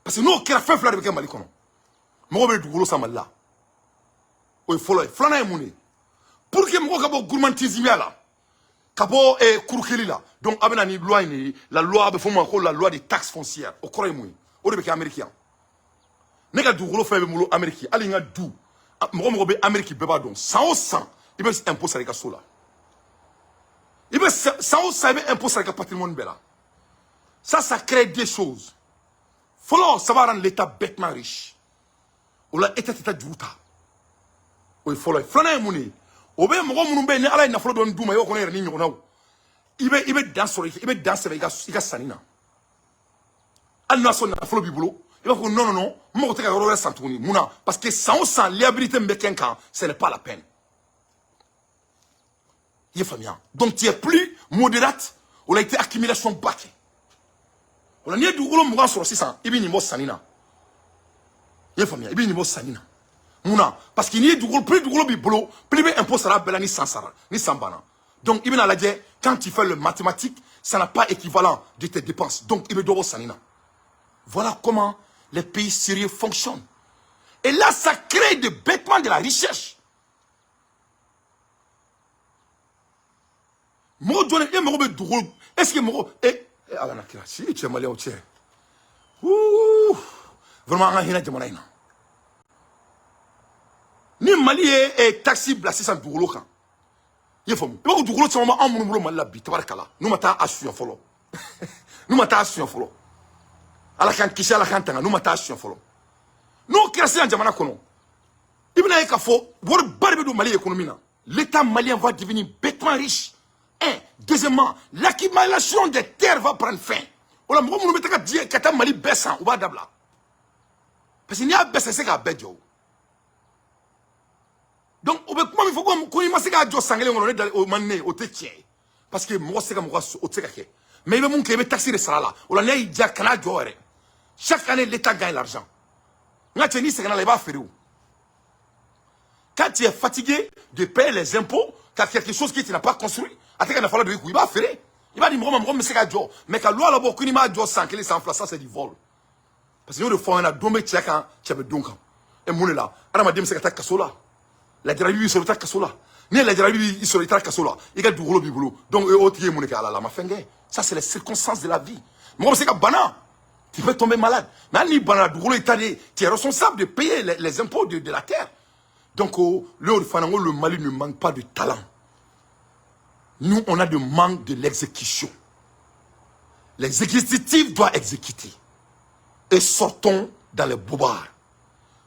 S1: Parce que n'o kɛra, fɛn fila de bɛ kɛ Mali kɔnɔ. Mɔgɔw bɛ dugukolo san Mali la. O ye fɔlɔ ye. Filanan ye mun de ye? Pour que mɔgɔw ka bɔ gourmandise la, ka bɔ kurukeli la. Donc a bɛ na ni loi in de ye. La loi a bɛ fɔ o ma ko la loi des taxes foncières. O kɔrɔ ye mun ye? O de bɛ kɛ Amérique yan. Ne ka dugukolo fɛn bɛ n bolo Amérique, hali n ka du, mɔgɔ mɔgɔ bɛ Amérique bɛɛ b'a dɔn. San o san, i bɛ impôt sara i ka so la. I bɛ san o san, i bɛ impôt sara i ka patrimoine bɛɛ la. Ça crée des choses. Fɔlɔ, ça va rendre l'État bêtement riche. O la, État tɛ taa juru ta. O ye fɔlɔ ye. Filanan ye mun de ye? O bɛ mɔgɔ minnu bɛ yen, ni Ala ye nafolo dɔɔni d'u ma, i b'a fɔ ko ne yɛrɛ ni ɲɔgɔnnaw, i bɛ dan sɔrɔ, i bɛ dan sɛbɛn i ka sanni na. Hali n'a sɔrɔ nafolo b'i bolo, i b'a fɔ ko non, non, non, n mago tɛ ka yɔrɔ wɛrɛ san tuguni. Mun na? Parce que san o san, liabilité min bɛ kɛ n kan, ce n'est pas la peine. I ye faamuya? Donc tu es plus modérate. O la, i tɛ accumulation ba kɛ. O la, n'i ye dugukolo 20 sɔrɔ sisan, i bɛ nin bɔ sanni na. I ye faamuya? I bɛ nin bɔ sanni na. Mun na? Parce que n'i ye dugukolo, plus dugukolo b'i bolo, plus i bɛ impôt sara a bɛɛ la ni san sara, ni san banna. Donc i bɛna lajɛ, quand tu fais le mathématique, ça n'a pas équivalent de tes dépenses. Donc i bɛ dɔ bɔ sanni na. Voilà comment les pays sérieux fonctionnent. Et là, ça crée de bêtement de la richesse. Mɔgɔ jɔn e mago bɛ dugukolo? Est ce que mɔgɔ e Ala na kira si cɛ maliyɛnw cɛ. Ouh, vraiment, an ka hinɛ jamana in na. Ni Mali ye taxe bila sisan dugukolo kan, i ye faamu, i b'a fɔ dugukolo caman b'anw minnu bolo Mali la bi, tabarikala, n'u ma taa a suɲɛ fɔlɔ, n'u ma taa a suɲɛ fɔlɔ, Ala k'an kisi, Ala k'an tanga, n'u ma taa a suɲɛ fɔlɔ. N'o kɛra sisan jamana kɔnɔ, i bɛna ye k'a fɔ wari ba de bɛ don Mali économie na. L'État malien va devenir bêtement riche. Un, deuxièmement, l'accumulation des terres va prendre fin. O la, mɔgɔ minnu bɛ taga diɲɛ ka taa Mali bɛɛ san, u b'a dabila, parce que n'i y'a bɛɛ san, i tɛ se k'a bɛɛ jɔ o. Donc o bɛ kuma min fɔ ko i ma se k'a jɔ san kelen kɔnɔ, ne da o man ne ye, o tɛ tiɲɛ ye, parce que mɔgɔ tɛ se ka mɔgɔ o tɛ se ka kɛ. Mais i bɛ mun kɛ? I bɛ taxe de sara a la. O la, n'a y'i diya, kan'a jɔ yɛrɛ. Chaque année, l'État gagne l'argent. N ka cɛ, n'i sɛgɛnna la, i b'a feere o. Quand tu es fatigué de payer les impôts, t'as quelque chose que tu n'as pas construit, a tɛ ka nafa la don i kun, i b'a feere, i b'a di mɔgɔ ma, mɔgɔ min bɛ se k'a jɔ. Mais ka loi labɔ ko n'i m'a jɔ san kelen, san fila, ça c'est du vol. Parce que n y'o de fɔ aw ɲɛna, don bɛ cɛ kan, cɛ bɛ don kan. E mun de la adamaden bɛ se ka taa kaso la? Lajarabi b'i sɔrɔ, i bɛ taa kaso la. N'i ye lajarabi b'i sɔrɔ, i taara kaso la, i ka dugukolo b'i bolo. Donc o tigi ye mun de kɛ Ala la? A ma fɛn kɛ. Ça, c'est les circonstances de la vie. Mɔgɔ bɛ se ka bana, tu peux tomber malade, mais hali n'i banana, dugukolo y'i ta de ye, tu es responsable de payer les impôts de la terre. Donc oh, le fana ko le Mali ne manque pas de talent. Nous, on a de manque de l'exécution. L'exécutif doit exécuter. Et sortons dans les bobards.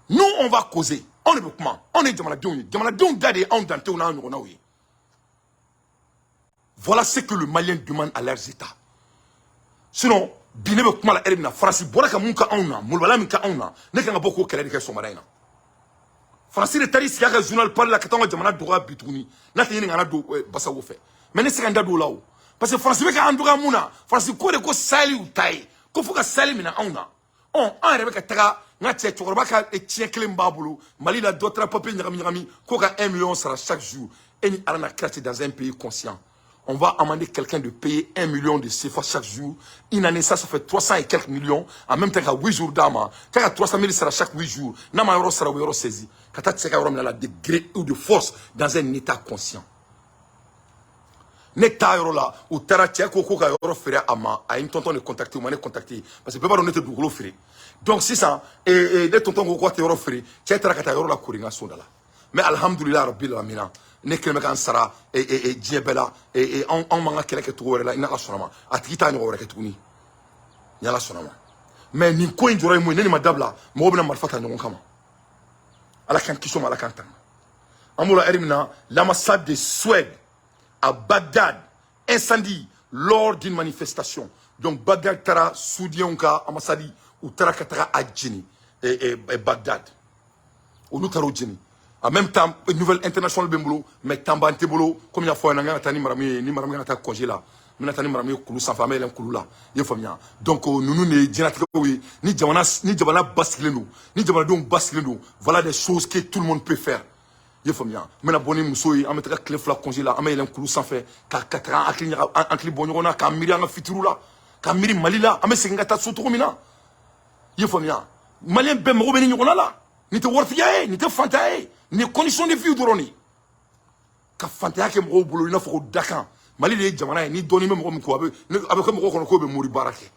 S1: Nous, on va causer. On ne peut kuma. On est jamanadenw ye. Jamanadenw da de ye anw dantew n'an ɲɔgɔnnaw ye. Voilà ce que le Malien demande à leurs États. Sinon, bi ne bɛ kuma la heure min na, Faransi bɔra ka mun kɛ anw na, molobaliya min kɛ anw na, ne kan ka bɔ k'o kɛlɛ de kɛ sɔgɔmada in na. Faransi de taar'i sigi a ka journal parle la ka taa anw ka jamana dɔgɔya bi tuguni, n'a tɛ ɲini ka na don Basago fɛ. Mais ne tɛ se ka n da don o la o. Parce que Faransi bɛ ka an dɔgɔya mun na? Faransi ko de ko Sahel y'u ta ye, ko fo ka Sahel minɛ anw na. Ɔ, an yɛrɛ bɛ ka taga n ka cɛ cɛkɔrɔba ka tiɲɛ kelen b'a bolo Mali la, dɔ taara papier ɲagami ɲagami ko ka 1 million sara chaque jour. E ni Ala na kira cɛ, dans un pays conscient, on va amender quelqu'un de payer 1 million de CFA chaque jour? Une année, ça fait 300 et quelques millions. En même temps, qu'à 8 jours d'a ma, qu'à 300 000 sara chaque 8 jours. N'a ma yɔrɔ sara, o yɔrɔ saisi. Ka taa tɛ se ka yɔrɔ minɛ la de gré ou de force dans un État conscient. Ne taa yɔrɔ la, u taara cɛ ko ko ka yɔrɔ feere a ma, a ye n tonton de contacter, u ma ne contacter. Parce que bɛɛ b'a dɔn ne tɛ dugukolo feere. Donc sisan, ne tonton ko k'a tɛ yɔrɔ feere, cɛ taara ka taa yɔrɔ la kori n ka so da la. Mais alhamdulilah rabbil alamina, ne kɛlen bɛ k'an sara diɲɛ bɛɛ la. Anw m'an ka kɛlɛ kɛ cogo wɛrɛ la, i n'Ala sɔnna ma. A tigi t'a ɲɔgɔn wɛrɛ kɛ tuguni, ni Ala sɔnna ma. Mais nin ko in jɔrɔ ye mun ye? Ne ni ma dabila, mɔgɔw bɛna marifa ta ɲɔgɔn kama. Ala k'an kisi o ma, Ala k'an tanga. An b'o la heure min na, l'ambassade de Suède à Bagdad incendie lors d'une manifestation. Donc Bagdad taara Sudiens ka ambassade, u taara ka taga a jeni Bagdad. Olu taara o jeni. En même temps, nouvelle internationale bɛ n bolo, mais temps b'an tɛ bolo. Komi n y'a fɔ aw ɲɛna, n kan ka taa ni maramu ye, ni maramu kan ka taa congé la. N bɛna taa ni maramu ye kulu sanfɛ, an bɛ yɛlɛn kulu la. I ye faamuya? Donc ninnu de ye diɲɛlatigɛw ye. Ni jamana basigilen don, ni jamanadenw basigilen don, voilà des choses que tout le monde peut faire. I ye faamuya? N bɛna bɔ ni muso ye, an bɛ taga tile 2 congé la, an bɛ yɛlɛn kulu sanfɛ ka taga an hakili ɲaga, an hakili bɔ ɲɔgɔn na, k'an miiri an ka fitiriw la, k'an miiri Mali la, an bɛ segin ka taa so cogo min na. I ye faamuya? Malien bɛɛ mago bɛ ni ɲɔgɔnna la. Nin tɛ waritigiya ye, nin tɛ fantanya ye, nin ye condition de vie dɔrɔn de ye. Ka fantanya kɛ mɔgɔw bolo i n'a fɔ ko dakan. Mali de ye jamana ye ni dɔɔnin bɛ mɔgɔ min ko, a bɛ kɛ mɔgɔw kɔnɔ k'o bɛ mori baara kɛ.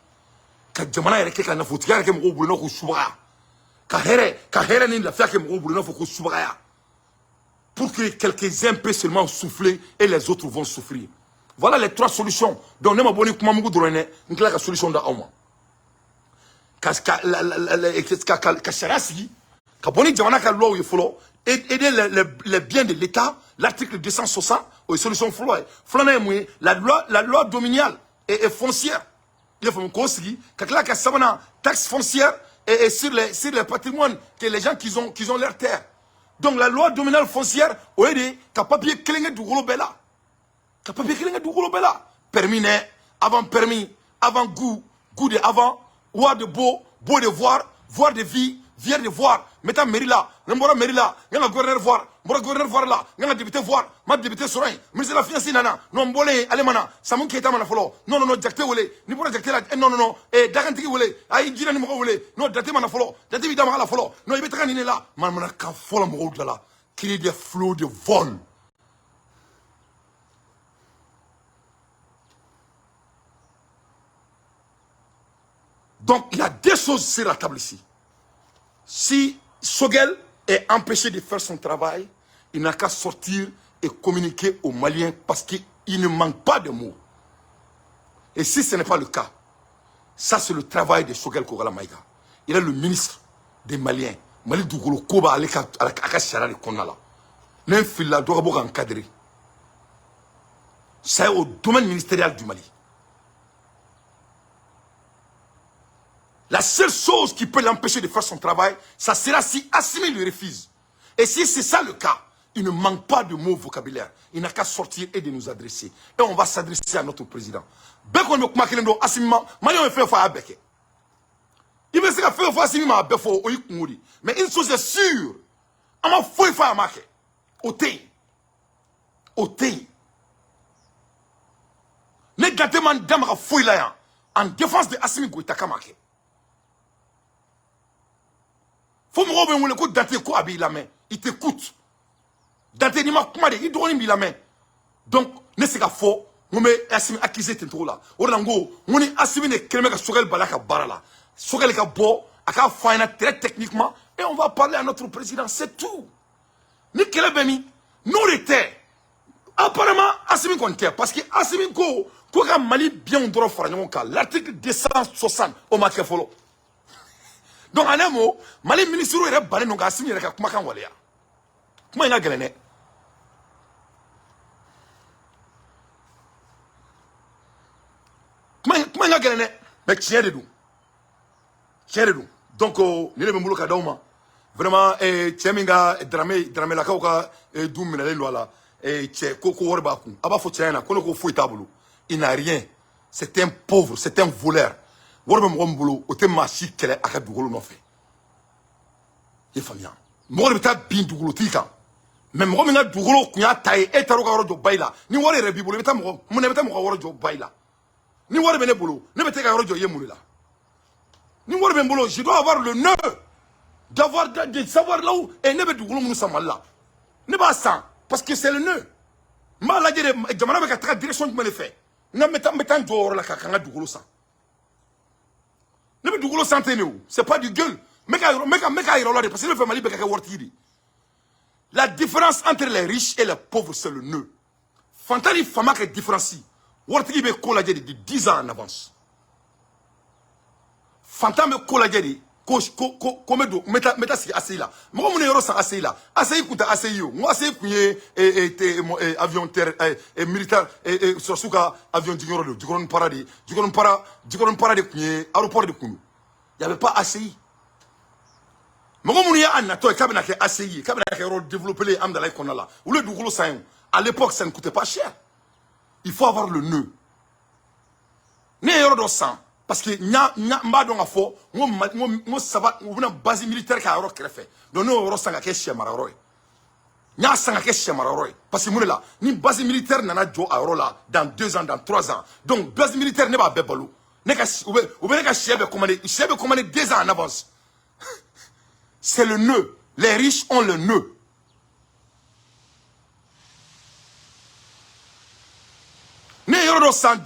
S1: Ka jamana yɛrɛ kɛ ka nafolotigiya yɛrɛ kɛ mɔgɔw bolo i n'a fɔ ko subagaya. Ka hɛrɛ ni lafiya kɛ mɔgɔw bolo i n'a fɔ ko subagaya, pour que quelques-uns peuvent seulement souffler et les autres vont souffrir. Voilà les trois solutions. Donc ne ma bɔ ni kuma mugu dɔrɔn ye dɛ, n tila ka solution d'aw ma. Ka sariya sigi, ka bɔ ni jamana ka loi ye fɔlɔ, aider les biens de l'État, l'article 260, o ye solution fɔlɔ ye. Filanan ye mun ye? La loi domaniale et foncière. I y'a faamu? K'o sigi, ka tila ka sabanan, taxe foncière et sur les patrimoines que les gens qui ont leur terre. Donc la loi domaniale foncière, o ye de ka papier kelen kɛ dugukolo bɛɛ la. Ka papier kelen kɛ dugukolo bɛɛ la. Permis nɛ, avant permis, avant goût, goût de avant, voir de beau, beau de voir, voir de vie, vie de voir. N bɛ taa mairie la, n bɔra mairie la, n kan ka gouverneur voir, n bɔra gouverneur voir la, n kan ka député voir, n ma député sɔrɔ yen, ministre de la finance nana, non, n bɔlen ale ma na, Samu Keyita ma na fɔlɔ, non, non, non, Jakite wele, n'i bɔra Jakite la, non, non, non, dakantigi wele, ayi, jinɛ ni mɔgɔw wele, non, Date ma na fɔlɔ, Date b'i da maga la fɔlɔ, non, i bɛ taga nin de la, manamanakan fɔlɔ mɔgɔw da la, créer des flots de vol. Donc, il y a deux choses sur la table ici. Si Choguel est empêché de faire son travail, il n'a qu'à sortir et communiquer aux Maliens parce qu'il ne manque pas de mots. Et si ce n'est pas le cas, ça c'est le travail de Choguel Kokalla Maïga. Il est le ministre des Maliens. Mali dugukolo ko b'ale ka a ka sariya de kɔnɔna la. Ne filila dɔ ka bɔ ka encadrer. C'est au domaine ministériel du Mali. La seule chose qui peut l'empêcher de faire son travail, ça sera si Assimi lui refuse. Et si c'est ça le cas, il ne manque pas de mots vocabulaire. Il n'a qu'à sortir et de nous adresser. Et on va s'adresser à notre président. Bɛɛ kɔni bɛ kuma kelen dɔn Assimi ma, Maliyɛnw ye fɛn fɔ a y'a bɛɛ kɛ. I bɛ se ka fɛn fɔ Assimi ma, a bɛɛ fɔ, o y'i kungo de. Mais une chose est sûre, an ma foyi fɔ a ma kɛ. O tɛ yen. O tɛ yen. Ne Dante ma n da maga foyi la yan en défense de Assimi Goïta kama kɛ. Fo mɔgɔw bɛ n wele ko Dante, ko a b'i lamɛn, il t'écoute. Dante, n'i ma kuma de, i dɔgɔnin b'i lamɛn. Donc ne se ka fɔ n ko n bɛ Assimi accuser ten cogo la. O de la n ko ni Assimi de kɛlen bɛ ka Choguel bali a ka baara la, Choguel ka bɔ a k'a fɔ an ɲɛna très techniquement et on va parler à notre président, c'est tout. Ni kɛlɛ bɛ min n'o de tɛ, apparemment Assimi kɔni tɛ, parce que Assimi ko ka Mali bienw dɔrɔn fara ɲɔgɔn kan, l'article 260, o ma kɛ fɔlɔ. Donc en un mot, Mali ministre yɛrɛ bannen don ka Assimi yɛrɛ ka kumakan waleya. Kuma in ka gɛlɛn dɛ. Kuma in ka gɛlɛn dɛ, mais tiɲɛ de don, tiɲɛ de don. Donc nin de bɛ n bolo ka d'aw ma vraiment. Cɛ min ka Darame, Daramelakaw ka du minɛlen don a la, cɛ ko wari b'a kun, a b'a fɔ cɛ ɲɛna ko ne ko foyi t'a bolo. Il n'a rien, c'est un pauvre, c'est un voleur. Wari bɛ mɔgɔ min bolo, o tɛ maa si kɛlɛ a ka dugukolo nɔfɛ. I faamuya? Mɔgɔ de bɛ taa bin dugukolotigi kan, mais mɔgɔ min ka dugukolo kun y'a ta ye, e taara o ka yɔrɔ jɔ bayi la. Ni wari yɛrɛ b'i bolo, i bɛ taa mɔgɔ mun na? I bɛ taa mɔgɔ wɛrɛ jɔ bayi la? Ni wari bɛ ne bolo, ne bɛ taa ka yɔrɔ jɔ i ye mun de la? Ni wari bɛ n bolo, je dois avoir le nœud d'avoir de savoir là où. Et ne bɛ dugukolo minnu san Mali la, ne b'a san parce que c'est le nœud. N b'a lajɛ de, jamana bɛ ka taga direction jumɛn de fɛ, n ka n bɛ taa n jɔ o yɔrɔ la ka n ka dugukolo san. Ne bɛ dugukolo san ten de, o c'est pas du gueule. N bɛ ka yira o la de, parce que ne bɛ fɛ Mali bɛɛ ka kɛ waritigi de. La différence entre les riches et les pauvres, c'est le nœud. Fantan ni faama ka différence, waritigi bɛ ko lajɛ de 10 ans en avance. Fantan bɛ ko lajɛ de ko n bɛ don, n bɛ taa sigi ACI la. Mɔgɔ minnu ye yɔrɔ san ACI la, ACI kun tɛ ACI ye o. N ko ACI kun ye avion terre militaire, sɔrɔsiw ka avion jigiyɔrɔ de, Jikɔrɔni Para de, Jikɔrɔni Para, Jikɔrɔni Para de kun ye aéroport de kun don. Il y avait pas ACI. Mɔgɔ minnu ye a natɔ ye k'a bɛna kɛ ACI ye, k'a bɛna kɛ yɔrɔ développé ye Hamdallaye kɔnɔna la, olu ye dugukolo san ye. À l'époque, ça ne coûtait pas cher. Il faut avoir le nœud. Ne ye yɔrɔ dɔ san parce que n b'a dɔn k'a fɔ n ko saba u bɛna base militaire k'a yɔrɔ kɛrɛfɛ. Donc ne y'o yɔrɔ san ka kɛ sɛ mara yɔrɔ ye. N y'a san ka kɛ sɛ mara yɔrɔ ye parce que mun de la, ni base militaire nana jɔ a yɔrɔ la dans 2 ans, dans 3 ans, donc base militaire ne b'a bɛɛ balo. Ne ka u bɛ ne ka sɛ bɛɛ commander, sɛ bɛ commander 2 ans en avance. C'est le nœud. Les riches ont le nœud. Ne ye yɔrɔ dɔ san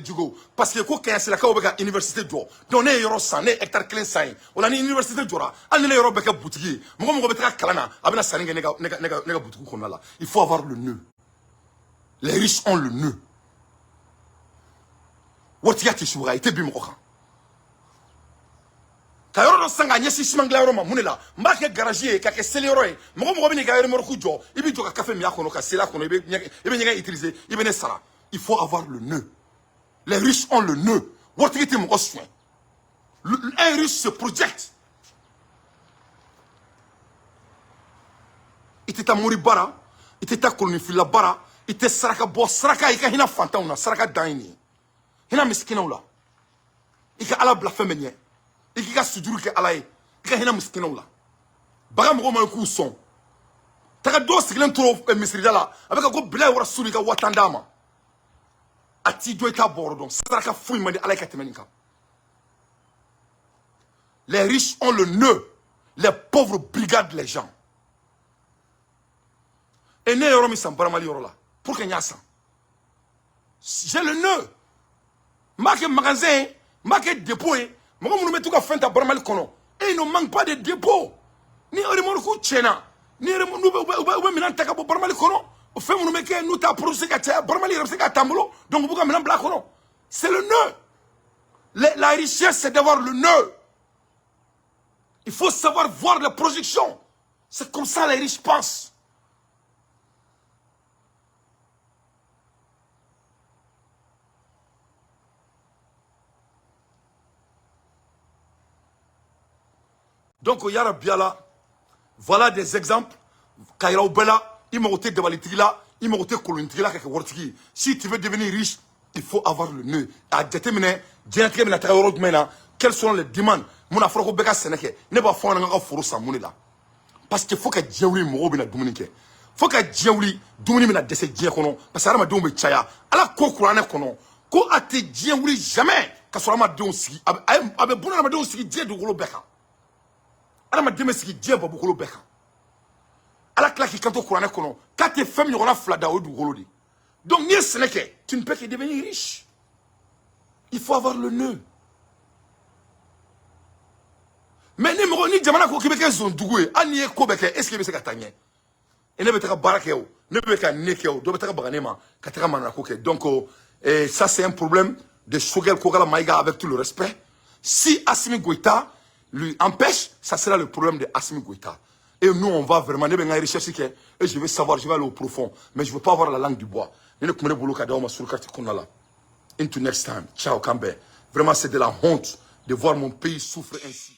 S1: Djigo parce que ko Kɛɲɛsilakaw bɛ ka université jɔ. Donc ne ye yɔrɔ san, ne ye hectare 1 san yen. O la ni université jɔra, hali ni ne yɔrɔ bɛ kɛ butigi ye, mɔgɔ mɔgɔ bɛ taga kalan na, a bɛna sanni kɛ ne ka butigi kɔnɔna la. Il faut avoir le nœud. Les riches ont le nœud. Waritigiya tɛ subaga ye, i tɛ bin mɔgɔ kan. Ka yɔrɔ dɔ san k'a ɲɛsin siman dilan yɔrɔ ma, mun de la n b'a kɛ garage ye, ka kɛ seli yɔrɔ ye. Mɔgɔ mɔgɔ bɛ n'i ka remorque jɔ, i bɛ jɔ ka kafe min a kɔnɔ, ka seli a kɔnɔ, i bɛ ɲɛgɛn utiliser, i bɛ ne sara. Il faut avoir le nœud. Les riches ont le nœud. Waritigi tɛ mɔgɔ suɲɛ. Un riche se projette. I tɛ taa mori bara, i tɛ taa kolonifilila bara, i tɛ saraka bɔ. Saraka, i ka hinɛ fantanw na, saraka dan ye nin ye. Hinɛ misikinaw la, i ka Ala bila fɛn bɛɛ ɲɛ. I k'i ka sujuru kɛ Ala ye, i ka hinɛ misikinaw la. Baga mɔgɔw ma k'u sɔn. Taga dɔw sigilen tora misirida la, a bɛ ka ko bila wara suru, i ka 50 000 d'a ma. A t'i jɔ, i t'a bɔ yɔrɔ dɔn. Saraka foyi man di Ala ye ka tɛmɛ nin kan. Les riches ont le nœud, les pauvres brigadent les gens. Et ne ye yɔrɔ min san Baramali yɔrɔ la, pour que n y'a san, j'ai le nœud. N b'a kɛ magasin ye, n b'a kɛ dépôt ye. Mɔgɔ minnu bɛ t'u ka fɛn ta Baramali kɔnɔ, et il ne manque pas de dépôt. Ni remorque tiɲɛna, ni n'u bɛ minɛn ta ka bɔ Baramali kɔnɔ, o fɛn minnu bɛ kɛ n'u t'a produit ka caya, Baramali yɛrɛ bɛ se k'a t'an bolo, donc u b'u ka minɛn bila a kɔnɔ. C'est le nœud. La richesse, c'est d'avoir le nœud. Il faut savoir voir les projections. C'est comme ça les riches pensent. Donc, yarabi Ala, voilà des exemples. Kayira Bella, i mago tɛ dabalitigi la, i mago tɛ kolontigi la ka kɛ waritigi ye. Si tu veux devenir riche, il faut avoir le nœud. A jateminɛ diɲɛlatigɛ bɛna taga yɔrɔ jumɛn na, quelles sont les demandes. Mun na fɔra ko bɛɛ ka sɛnɛ kɛ? Ne b'a fɔ an ka foro san mun de la? Parce que fo ka diɲɛ wuli, mɔgɔw bɛna dumuni kɛ. Fo ka diɲɛ wuli, dumuni bɛna dɛsɛ diɲɛ kɔnɔ parce que hadamadenw bɛ caya. Ala ko kuranɛ kɔnɔ ko a tɛ diɲɛ wuli jamais ka sɔrɔ hadamadenw sigi, a bɛ buna hadamadenw sigi diɲɛ dugukolo bɛɛ kan. Hadamaden bɛ sigi diɲɛ babukolo bɛɛ kan. Ala tila k'i kanto kuranɛ kɔnɔ k'a tɛ fɛn min ɲɔgɔnna fila da, o ye dugukolo de ye. Donc n'i ye sɛnɛ kɛ, tu ne peux que devenir riche. Il faut avoir le nœud. Mais ni mɔgɔ ni jamana ko k'i bɛ kɛ zondugu ye, hali n'i ye ko bɛɛ kɛ, est ce que i bɛ se ka taa ɲɛ? E ne bɛ taga baara kɛ o, ne bɛ ka ne kɛ o, dɔ bɛ taga baga ne ma ka taga manako kɛ. Donc ça c'est un problème de Choguel Kokalla Maïga, avec tout le respect. Si Assimi Goïta lui empêche, ça sera le problème de Assimi Goïta. Et nous, on va vraiment, ne bɛ n ka recherche kɛ, et je vais savoir, je vais aller au profond, mais je veux pas avoir la langue du bois. Ne kun bɛ ne bolo ka d'aw ma sur carte kɔnɔna la. Into next time. Ciao, k'an bɛn. Vraiment, c'est de la honte de voir mon pays souffrir ainsi.